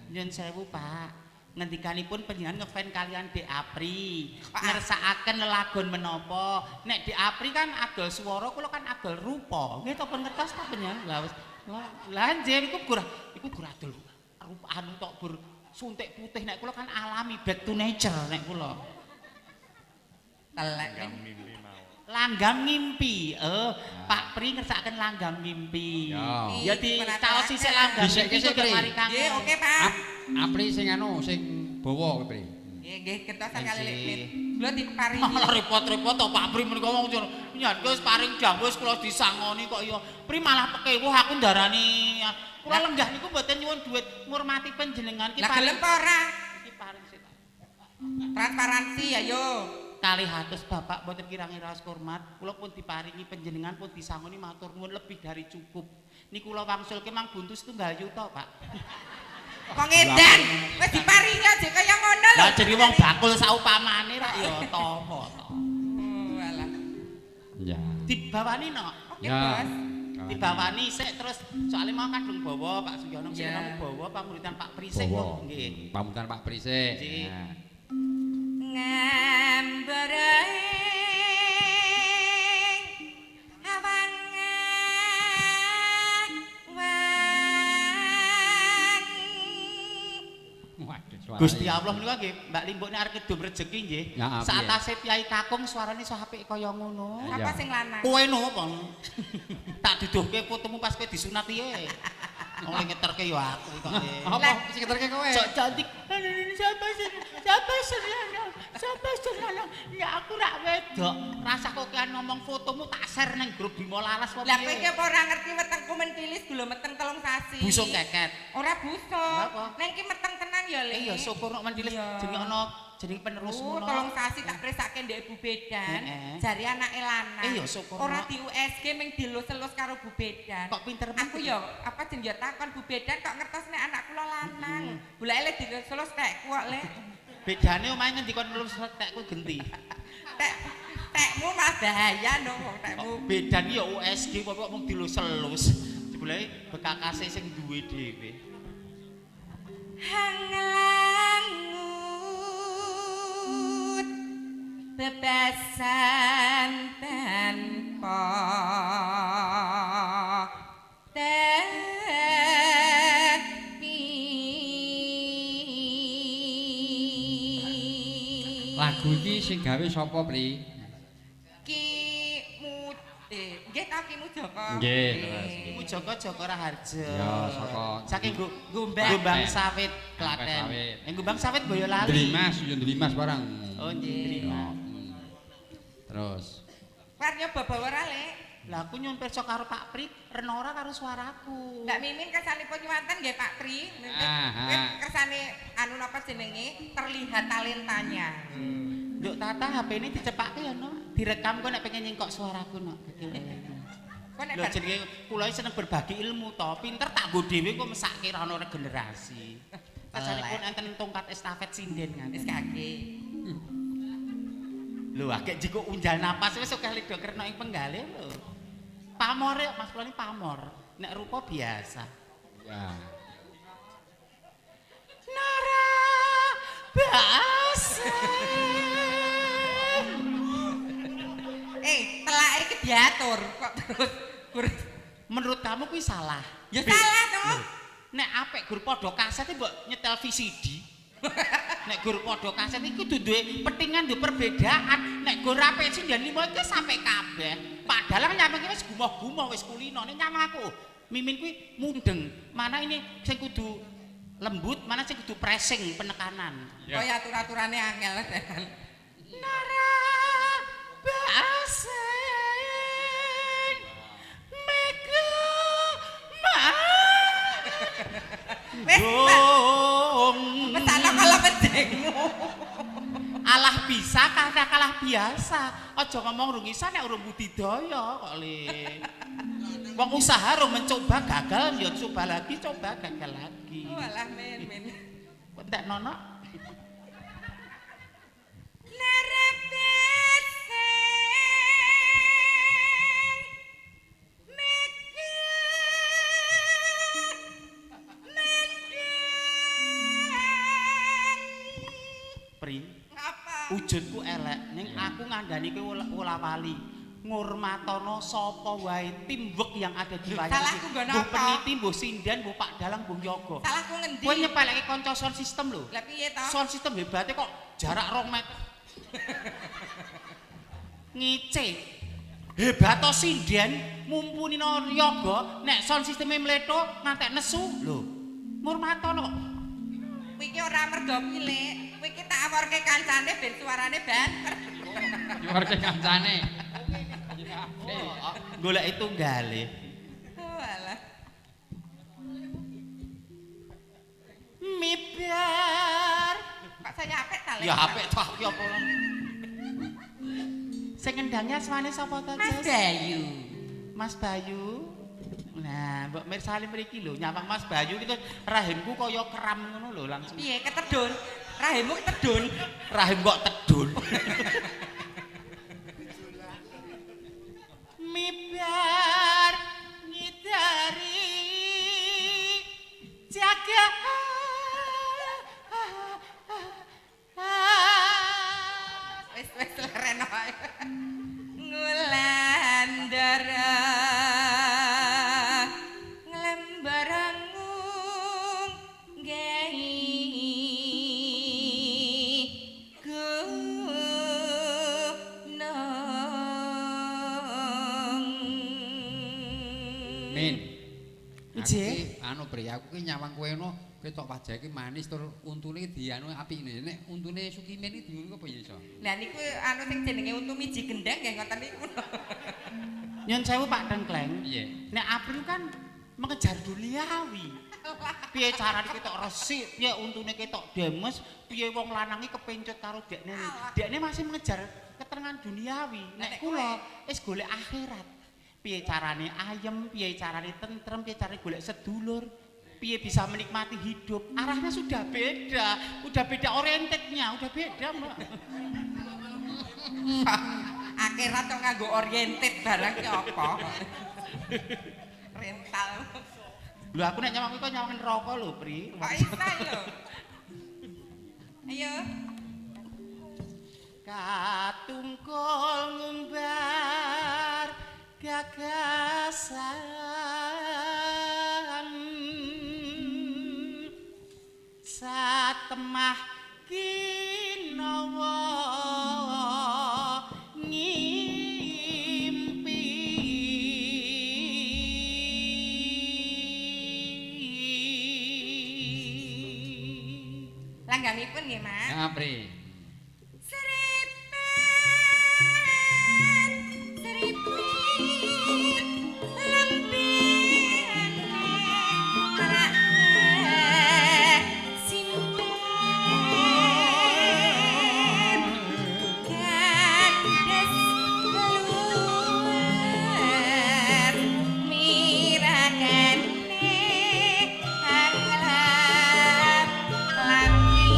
Nyun sewu, Pak. Ngendikanipun panjenengan ngefan kalian Dek Apri. Ngersakaken lelagon menapa? Nek Dek Apri kan adol swara, kula kan adol rupa. Nggih to pun ngertos ta panjenengan? Lah wis. Lah nggih iku gur adol rupa anu tok gur suntik putih nek kula kan alami back to nature nek kula. Telek. Langgam ngimpi. Pak Pri ngersakaken langgam mimpi. Ya dicaosi sik langgam mimpi kok mari kangen. Nggih, oke Pak. Apri sing anu sing bawa kowe Pri. Nggih, nggih gentosan kali Lek. Kula diparingi. Malah repot-repot to Pak Pri menika wong nyan wis paring dawuh wis kula disangoni kok ya. Pri malah pekewuh aku ndarani. Kula lenggah niku mboten nyuwun dhuwit ngurmati panjenengan ki. Lah gelem apa ora? Iki paring sik. Transparansi ayo. Kalih atus bapak mboten kirangi raos hormat, kula pun diparingi panjenengan pun disangoni matur nuwun lebih dari cukup. Niku kula wangsulke mang buntu 1 yuta, Pak. Kok ngedan? Wis diparingi aja kaya ngono lho. Lah jenenge wong bakul saupamane rak ya tampa to. Oh, alah. Ya. Dibawani no. Oke, Ya. Bos. Dibawani sik terus soalnya mau kadung bawa Pak Suyono sing Ya. bawa pamuritan Pak Prisik Bawa. kok nggih. Pamutan Pak Prisik. Nggih. Nah. Ngambereng awang awang. Waduh, suarane. Gusti Allah menika nggih Mbak Limbuk nek arep kedum rejeki nggih. Ya, piye? Saatase piyai kakung suarane iso apik kaya ngono. Ya. Apa sing lanang? Kowe no apa? Tak duduhke fotomu pas kowe disunat piye? Wong sing ngeterke ya aku kok. Apa sing ngeterke kowe? Sok cantik. Siapa sih? Siapa sih lanang? Siapa sih lanang? Ya aku rak wedok. Rasa kok kian ngomong fotomu tak share nang grup Bimo Laras apa Lah kowe piye? iki apa ora ngerti wetengku mentilis gula meteng 3 sasi. Busuk keket. Ora busuk. Lah apa? Neng ki meteng tenan ya, Le. Eh ya syukur nek mentilis Iya. jenenge ana jenenge penerusmu Oh, no. 3 sasi tak presake ndek Bu Bedan. Heeh. Jari anake lanang. Eh, ya syukur, Ora Nok. di USG ming dilus-elus karo Bu Bedan. Kok pinter men? Aku ya apa jeneng ya takon Bu Bedan kok ngertos nek anak kula lanang. Bulake le dilus-elus tekku kok, Le. Bedane omahe ngendi kon ngelus tekku genti. Tek tekmu malah bahaya no wong tekmu. Kok bedan ki ya USG kok mung dilus-elus. Jebule bekakase sing duwe dhewe. Hanglangut bebasan tanpa tepi. Lagu iki sing gawe sapa, Pri? Ki Mu nggih ta Ki Mujoko. Nggih, terus. Ibu Joko Joko Raharja. Ya, saka saking Gombang. Gombang Sawit Klaten. Sawit. Ning Gombang Sawit Boyolali. Dlimas, yo Dlimas barang. Oh, nggih, Dlimas. Terus. War nyoba bawa ora, Le? Lah aku nyuwun pirsa karo Pak Pri, rena ora karo suaraku. Mbak Mimin kersanipun nyuwanten nggih Pak Tri. Ah, ah. Kersane anu napa jenenge terlihat talentanya. Nduk Tata HP-ne dicepake ya, no. Direkam kok nek pengen nyingkok suaraku, no. Kok nek Lho jenenge kula iki seneng berbagi ilmu to. Pinter tak nggo dhewe kok mesake ra ono regenerasi. Sajanipun enten tongkat estafet sinden wis ngaten. kaki. Lho akeh jiko unjal napas wis akeh lido krena ing penggalih lho. Pamore Mas kula ini pamor. Nek rupa biasa. Ya. Nara baase. Eh, telake iki diatur kok terus gur. Menurut kamu kuwi salah? Ya salah to. Nek apik gur padha kaset iki mbok nyetel VCD. Nek gur padha kaset iki kudu duwe petingan duwe perbedaan. Nek gur apik sing 5 iki sampe kabeh. Padahal nyameng iki wis gumoh-gumoh wis kulino ning nyameng aku. Mimin kuwi mudeng. Mana ini sing kudu lembut, mana sing kudu pressing penekanan. Ya. Kaya atur-aturane angel. Nara basen mega ma Wis, mesakno kala penjengmu. Alah bisa karena kalah biasa. Aja ngomong rung isa nek urung budidaya kok le. Wong usaha rung mencoba gagal ya coba lagi, coba gagal lagi. Walah men men. Kok entek nono? Nara basen mega mendang. Pri. Ngapa? Wujudku elek ning aku ngandani kowe wola-wali. Ngurmatono sapa wae teamwork yang ada di wayang. Salahku nggo Mbuh napa? peniti, mbuh sinden, mbuh Pak Dalang, mbuh Yoga. Salahku ngendi? Kowe nyepeleke kanca sound system lho. Lah piye to? Sound system hebate kok jarak 2 meter. Ngice. Hebat to sinden mumpuni no yoga nek sound systeme mletho ngantek nesu lho. Ngurmatono kok. Kowe iki ora mergo pilih, kowe iki tak aworke kancane ben suarane banter. Nyuwurke kancane. Goleki tunggale. Oh, alah. Mibar. Kok saya apik ta, Le? Ya apik to aku apa. Sing ngendangnya asmane sapa to, Mas Bayu. Mas Bayu. Nah, mbok mirsani mriki lho, nyawang Mas Bayu iki rahimku kaya kram ngono lho langsung. Piye ketedun? Rahimmu ketedun. Rahim kok tedun. Mibar ngidari jaga. Wis wis leren wae. Ngulandara nglembarangung gawe gunung. Min. Nggih. Anu Pri, aku ki nyawang kowe ngono, ketok wajah iki manis tur untune dianu apik ngene. Nek untune Sukimin iki dingono apa ya iso? Lah niku anu sing jenenge untu miji gendeng nggih ngoten niku. Nyun sewu Pak Tengkleng. Piye? Nek April kan mengejar duniawi. Piye carane ketok resik, piye untune ketok demes, piye wong lanang iki kepencut karo dekne. Dekne masih mengejar ketenangan duniawi. Nek kula wis golek akhirat. Piye carane ayem, piye carane tentrem, piye carane golek sedulur, piye bisa menikmati hidup. Arahnya sudah beda, udah beda orientednya, udah beda, Mbak. Akhirat kok nganggo oriented barang ki apa? Rental. Lho aku nek nyawang kok nyawang neraka lho, Pri. Kok iso lho. Ayo. Katungkul ngumbar gagasan satemah kinawa ngimpi. Langgangipun nggih, Mas. Ya, Pri. Seripet, seripit, lembene rak simpet, gandes luar mirakane anglap lami.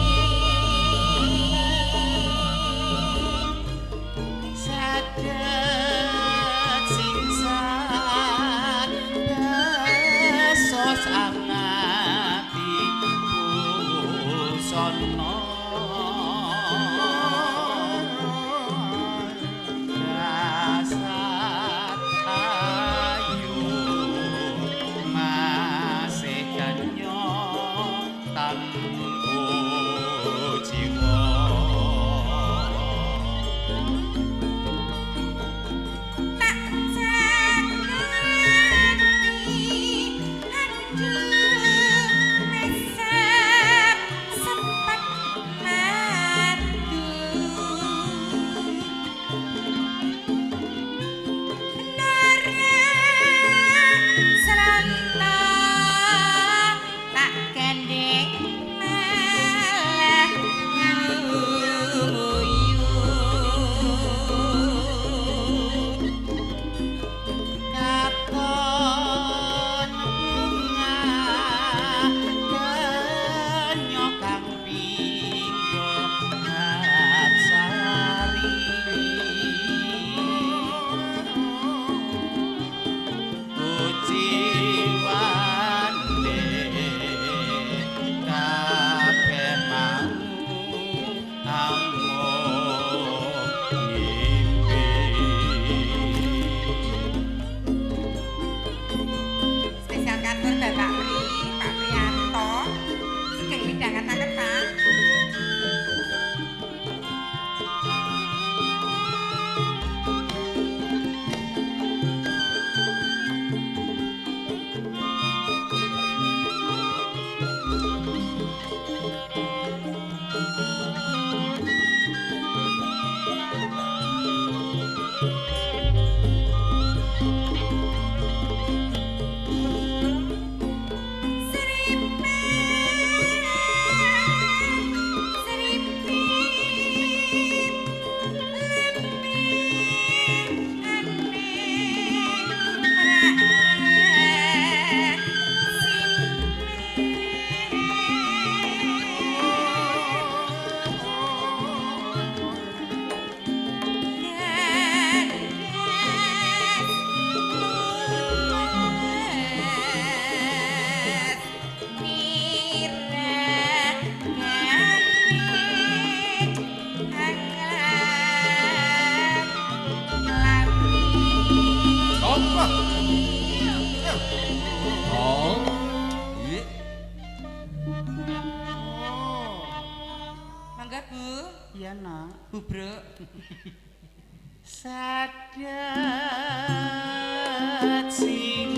Sadat sing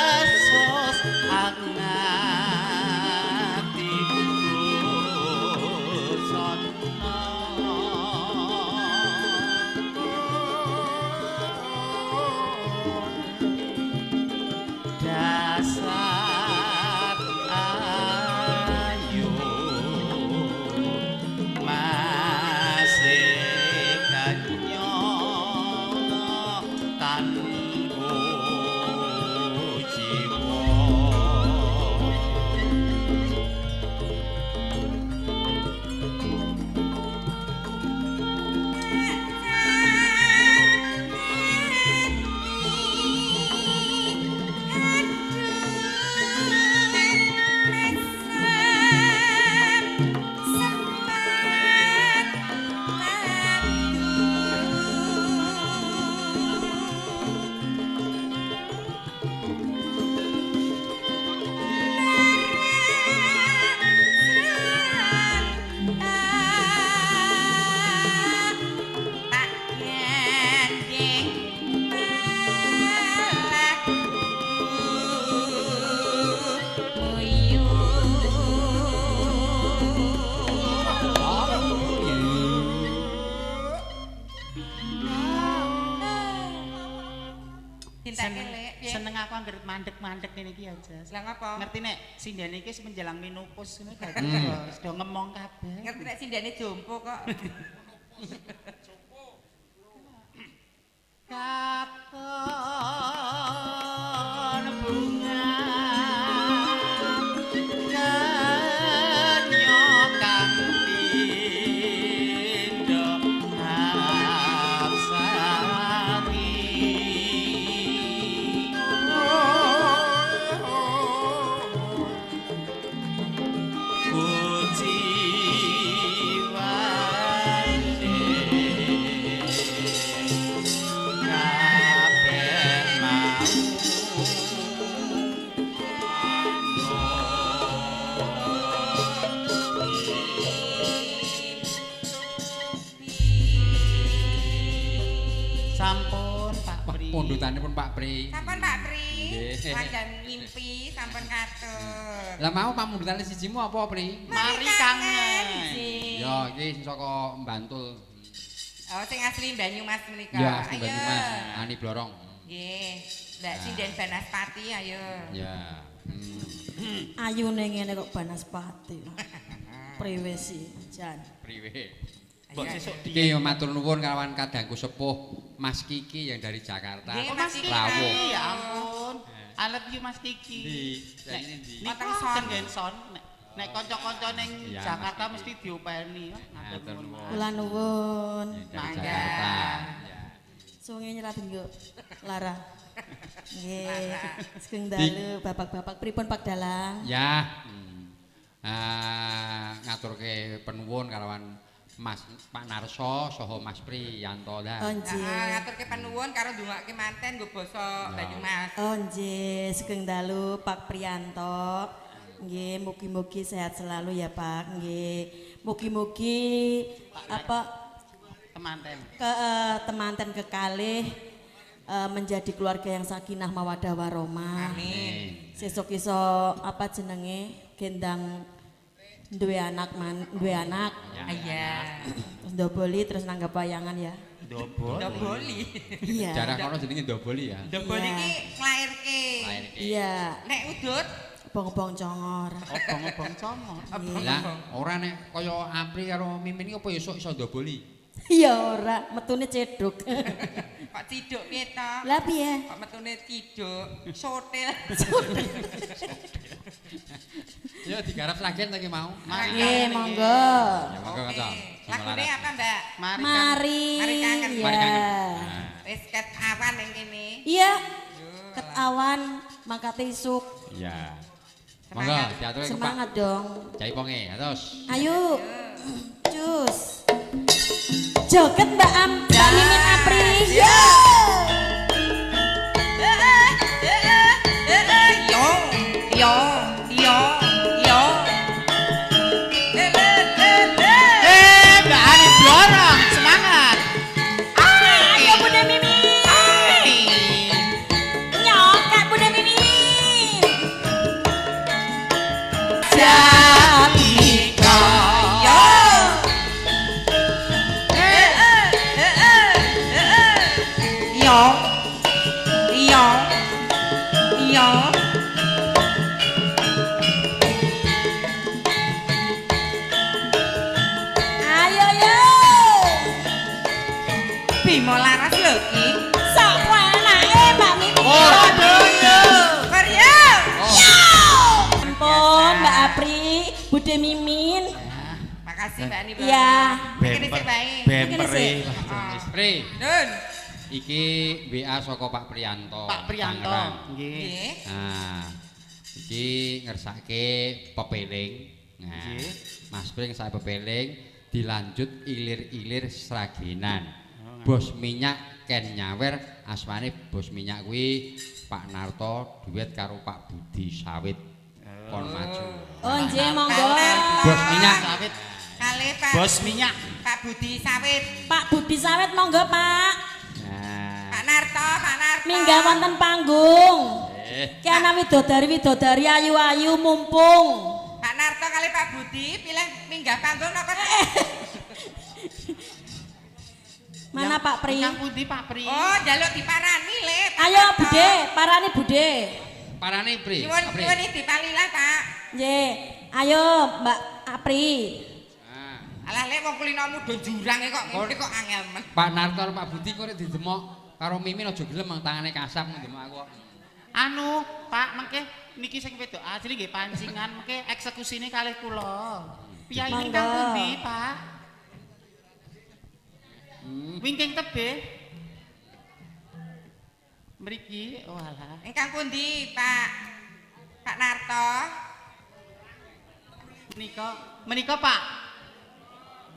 basos angati busana dasar ayu masih kanyo tanpa jiwa. Tak gandeng melaku Cintake lek piye? Seneng aku angger mandek-mandek ngene iki aja. Lah ngapa? Ngerti nek sindene iki wis menjelang menopause ngono dadi wis do ngemong kabeh. Ngerti nek sindene jompo kok. Katon bunga kanyo kang pindho hapsari. Kuciwane kabeh mau. Sampun Pak Pri. Pundutanipun Pak Pri. Sampun Pak Pri. Nggih. Langgan ngimpi sampun katur. Lah mau pamundutane sijimu apa, Pri? Mari kangen. Ya, iki sing saka Bantul. Oh, sing asli Banyumas menika. Ya, asli Ayo. Banyumas, Ani Blorong. Nggih. Mbak sinden Banaspati ayo. Ya. Ayune ngene kok Banaspati. Priwe sih, Jan. Priwe? Mbok sesuk Iki yo matur nuwun kalawan kadangku sepuh Mas Kiki yang dari Jakarta. Nggih, Oh, Mas Kiki, Rawuh. ya ampun. I love you Mas Kiki. Ndi? Nek Saiki ndi? niku Wonten son. ten son. Nek kanca-kanca ning Iya, Mas Jakarta Kiki. mesti diopeni. Matur nuwun. Kula nuwun. Yang dari Mangga. Jakarta. Ya. Sunge nyerat nggo Lara. Nggih. Sugeng dalu bapak-bapak pripun Pak Dalang? Ya. Ngaturke penuwun kalawan Mas Pak Narso saha Mas Pri Yanto lah. Oh nggih. Heeh, ngaturke panuwun karo ndongake manten nggo basa Banyumas. Oh nggih, sugeng dalu Pak Priyanto. Nggih, mugi-mugi sehat selalu ya Pak. Nggih. Mugi-mugi apa Temanten. ke temanten kekalih menjadi keluarga yang sakinah mawadah warahmah. Amin. Sesuk iso apa jenenge gendang duwe anak man, duwe anak. Iya. Terus ndoboli terus nanggap wayangan ya. Dobol. Ndoboli. Iya. Jarang kono jenenge ndoboli ya. Ndoboli Iya. iki nglairke. Lairke. Iya, Nek udut obong-obong congor. Obong-obong congor. Lah ora nek kaya Apri karo Mimin iki apa ya iso iso ndoboli? Iya ora, metune cedhuk. kok ciduk piye to? Lah piye? Kok metune ciduk, sotil. Ya digarap lagi ta ki mau. Nggih, monggo. Ya monggo Oke. kanca. Lagune apa, Mbak? Mari kangen. Mari. Mari kangen. Iya. Mari kangen. Nah, Wis ket awan ning kene. Iya. Ket awan mangkate isuk. Iya. Monggo diaturke ke Pak Semangat dong. Jaiponge, terus. Ayo. Cus. Joget Mbak Am, Mbak Mimin Apri. Yo. Yo, yo, yo, yo. Iya. Iya. Iya. Ayo yo. Bimo Laras lho iki. Sok enake Mbak Mimin. Oh, Korea. Ampun Mbak Apri, Bude Mimin. Makasih Mbak Ani. Iya. Kene sik bae. Bempere. Pri, Nun. iki WA saka Pak Priyanto. Pak Priyanto. Tangerang. Nggih. Nggih. Nah, iki ngersake pepeling. Nah, Nggih. Mas Pri ngersake pepeling dilanjut ilir-ilir Sragenan. Bos minyak ken nyawer asmane bos minyak kuwi Pak Narto duet karo Pak Budi Sawit. Kon maju. Oh nggih monggo. Bos minyak. Sawit. Kalih Pak. Bos minyak. Pak Budi Sawit. Pak Budi Sawit monggo Pak. Nah. Pak Narto, Pak Narto. Minggah wonten panggung. Ki ana widodari-widodari ayu-ayu mumpung. Pak Narto kali Pak Budi pilih minggah panggung napa? Mana Pak Pri? Ingkang pundi Pak Pri? Oh, njaluk diparani le. Pak Ayo Narto. Bude, parani Bude. Parane Pri. Nyuwun Pri. nyuwun dipalilah, Pak. Nggih. Ayo Mbak Apri. Nah. Alah lek wong kulinomu do jurange kok ngene kok angel men. Pak Narto karo Pak Budi kok nek didemok karo Mimin aja gelem mang tangane kasap ndemok aku kok. Anu, Pak, mengke niki sing wedok asli nggih pancingan mengke eksekusine kalih kula. Piyayi Monggo. ingkang pundi, Pak? Wingking tebih. Mriki, oh alah. Ingkang pundi, Pak? Pak Narto. Menika, menika Pak.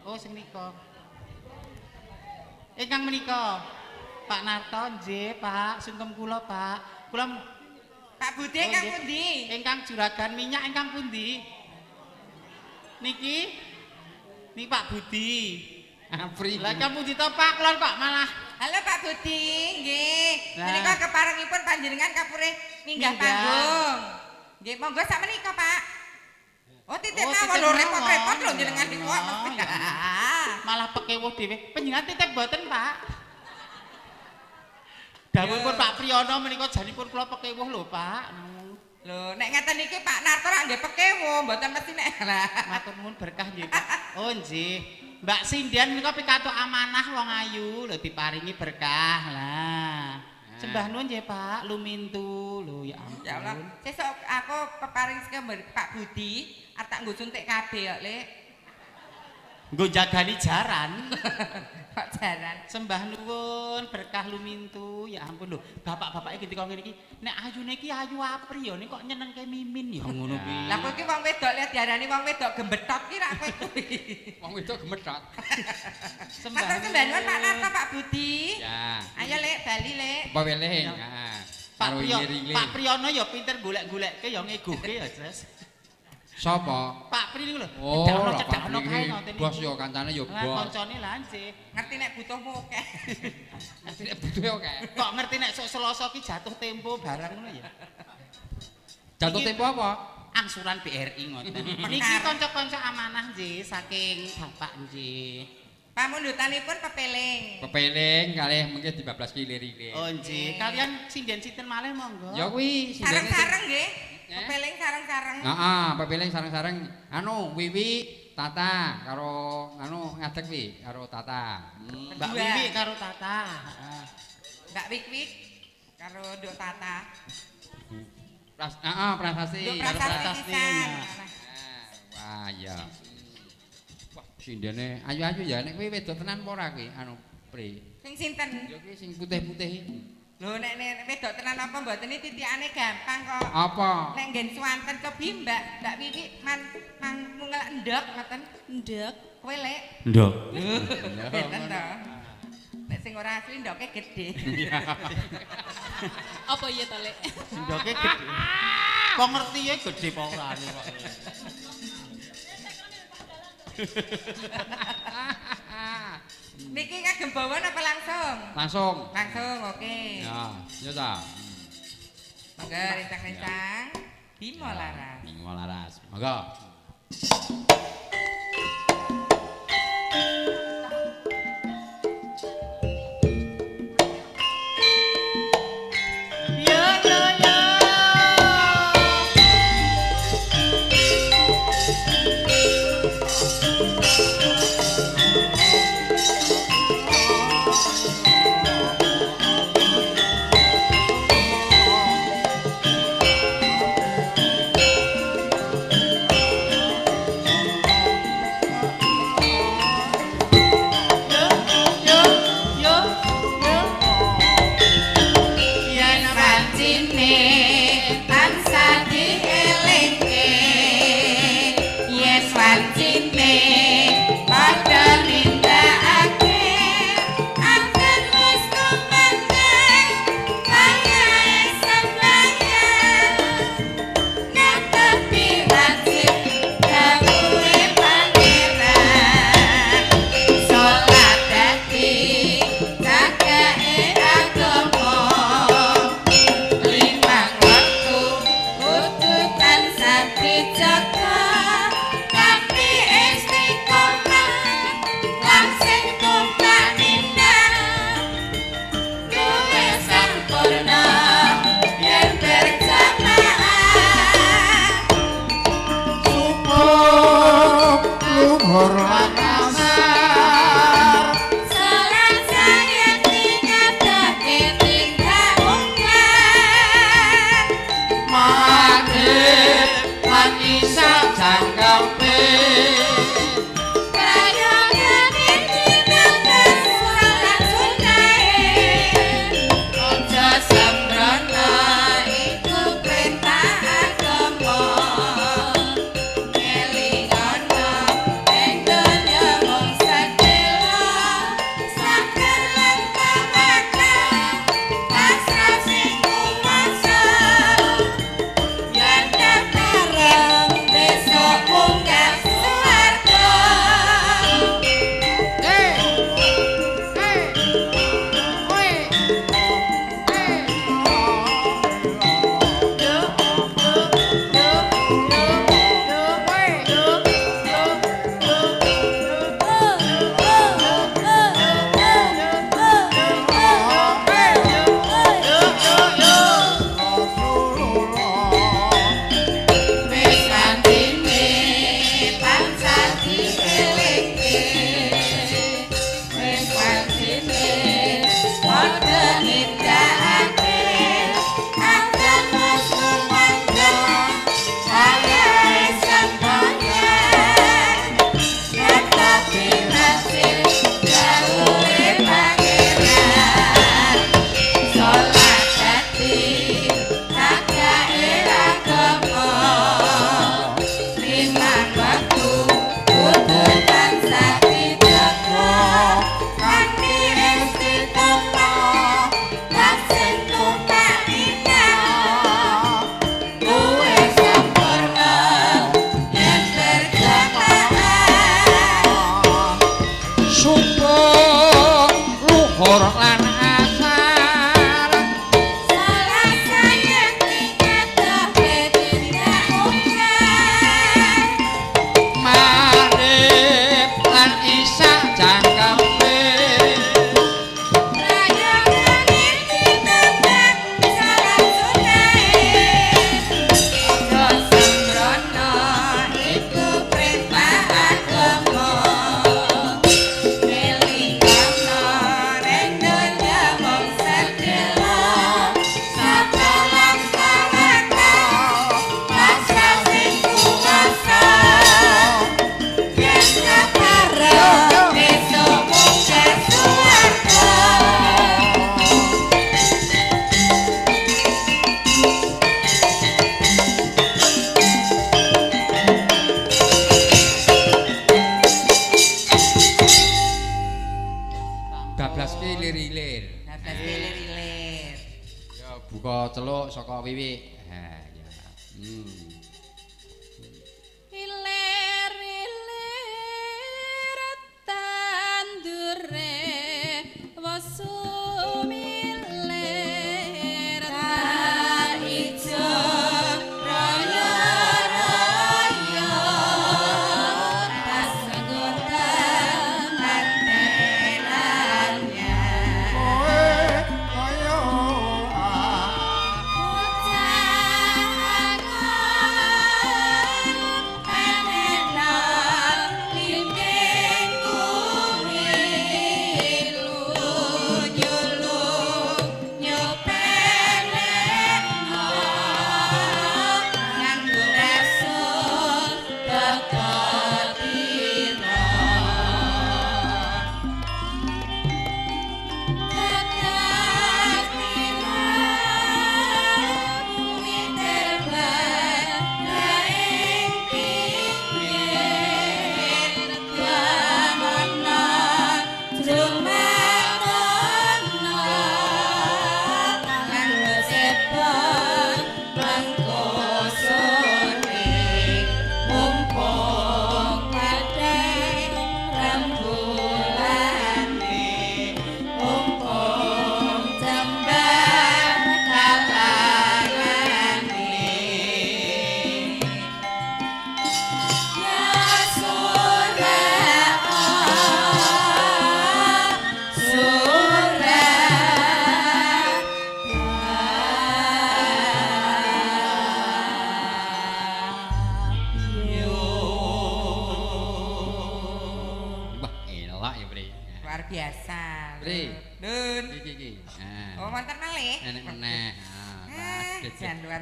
Oh, sing nika. Ingkang menika. Pak Narto nggih, Pak, sungkem kula, Pak. Kula Pak Budi Oh, ingkang nggih. pundi? Ingkang juragan minyak ingkang pundi? Niki. Niki Pak Budi. Apri. Lah ingkang pundi to Pak? Kula kok malah Halo Pak Budi, nggih. Lah. Menika keparengipun panjenengan kapure minggah Minggah. panggung. Nggih, monggo sak menika, Pak. Oh, titip Oh, mawon titip lho repot-repot lho mawon. jenengan niku kok Oh, mesti. ya. Malah pekewuh dhewe. Panjenengan titip mboten, Pak? Dawuhipun Pak Priyono menika janipun kula pekewuh lho, Pak. Lho, nek ngeten iki Pak Narto rak nggih pekewuh, mboten mesti nek lah. Matur nuwun berkah nggih, Pak. Oh, nggih. Mbak Sindian menika pikantuk amanah wong ayu lho diparingi berkah lah. Sembah nuwun nggih, Pak. Lumintu lho ya ampun. Ya Allah, sesuk aku peparing saka Pak Budi, arep tak nggo suntik kabeh kok, Lek. Nggo jagani jaran. Kok jaran. Sembah nuwun berkah lumintu. Ya ampun lho, bapak-bapake ketika ngene iki, nek ayune iki ayu Apri ya, nek kok nyenengke Mimin ya ngono kuwi. Lah kowe iki wong wedok lihat diarani wong wedok gembetot ki rak kowe kuwi. Wong wedok gemetot. Sembah Matur sembah nuwun Pak Narto, Pak Budi. Ya. Ayo Lek, bali Lek. Pepeling. Heeh. Pak Karo Priyo, ilir-ilir. Pak Priyono ya pinter golek-golekke ya ngegohke ya, Jes. Sapa? Pak Pri niku lho, Oh, cedakno lah, Pak cedakno Pri kae iki ngoten niku. Bos ya kancane ya Lah bos. kancane lah nggih. Ngerti nek butuhmu akeh. Ngerti nek butuhe akeh. Kok ngerti nek sok Selasa ki jatuh tempo barang ngono ya. Jatuh Iki- tempo apa? Angsuran BRI ngoten. Niki kanca-kanca amanah nggih saking Bapak nggih. Pamundutanipun pepeling. Pepeling kalih mengke dibablas ilir-ilir. Oh nggih, kalian sinden sinten malih monggo. Ya kuwi sindene sing- Sareng-sareng nggih. Eh? Pepeling sareng-sareng. Heeh, pepeling sareng-sareng anu Wiwi Tata karo anu ngadeg wi karo Tata. Mbak Berdua. Wiwi karo Tata. Heeh. Mbak Wik-Wik karo Nduk Tata. Pras heeh, prasasti. Nduk Karo Prasasti Prasasti, pisan. ya. Wah, iya. Wah, sindene ayu-ayu ya nek kuwi wedok tenan apa ora kuwi anu Pri. Sing sinten? Ya kuwi sing putih-putih iki. Lho nek nek wedok tenan apa mboten iki titikane gampang kok. Apa? Nek nggen swanten cobi Mbak, Mbak Wiwi man mang mungel endhok ngoten. Ndek. Kowe Lek. Ndok. Benten to. Nek sing ora asli ndoke gedhe. Apa iya to, Lek? Ndoke gedhe. Kok ngerti ya gedhe apa ora kok. Niki kagem bawa apa langsung? Langsung. Langsung, oke. Ya, ya ta. Monggo rencang-rencang. Bimo Laras. Bimo Laras. Monggo.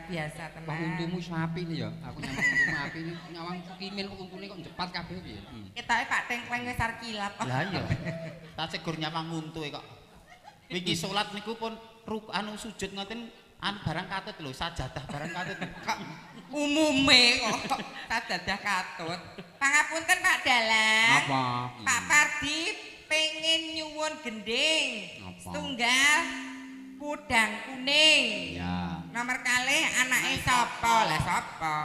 Biasa tenan. Wah untumu sapi nih ya. Aku nyawang untumu api ini nyawang Sukimin kok untune kok jepat kabeh piye. Ketoke Pak Tengkleng wis arep kilap. Lah iya. Tak segur nyawang untuke kok. Wingi salat niku pun anu sujud ngoten anu barang katut lho, sajadah barang katut. Kok umume kok sajadah katut. Pangapunten Pak Dalang. Apa? Pak Pardi pengen nyuwun gending. Setunggal kudang kuning. Ya. Nomor kalih anake sapa? Lah sapa?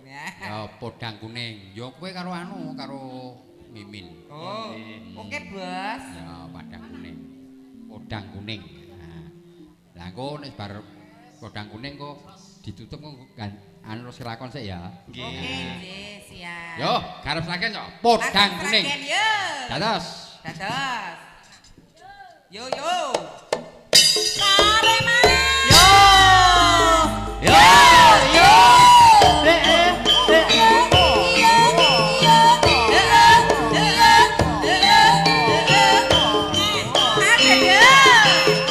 Ya. Ya podang kuning. Ya kowe karo anu karo Mimin. Oh. Oke, Bos. Ya padang kuning. Podang kuning. Nah. Lah engko nek bar podang kuning kok ditutup kok anu silakon sik ya. Nggih. Oke, nggih, siap. Yo, garep sragen yo. Podang kuning. Yo. Dados. Dados. Yo yo. Yo. Yo yo. Ada.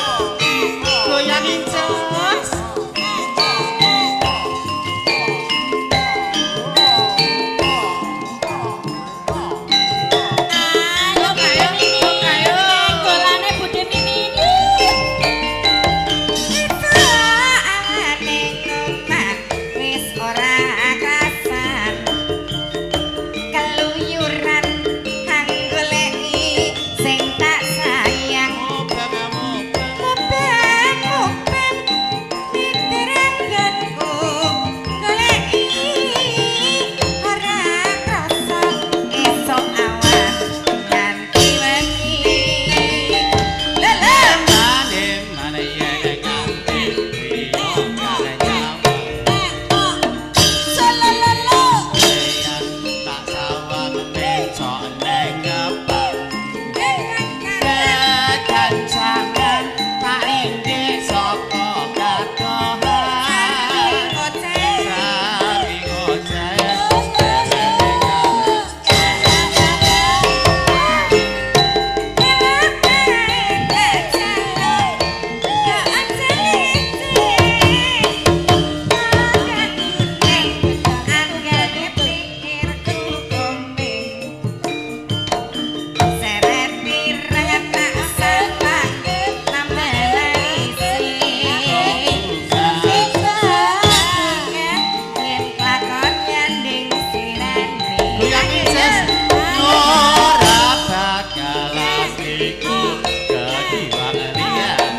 ringgit saka kadohan sari ngoceh ora bakal atiku kediwang liyan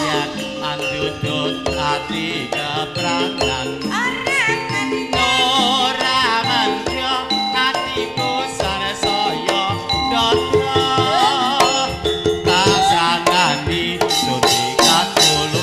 yen andudut ati kepranan ora mandya atiku sansaya dodro kasanani suti katulu.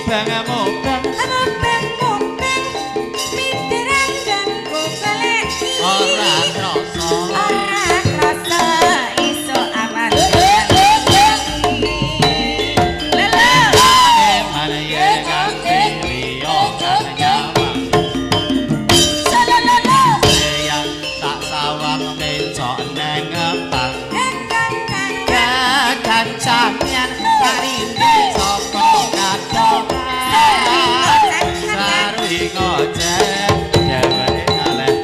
Mubeng mubeng ora krasa eman yen kanthi liya kan nyawang yang tak sawang mencok neng ngepang kekancangan tak rindu saka kadohan sari ngoceh dheweke ngaleh.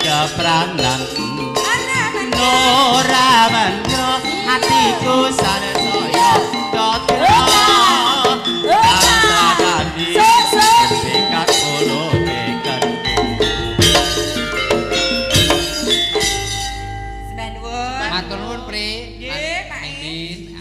Kepranan ora mandya atiku sansaya dodro kasanani sikat kulo tekan. Matur nuwun Pri. Nggih, Pak. Mimin.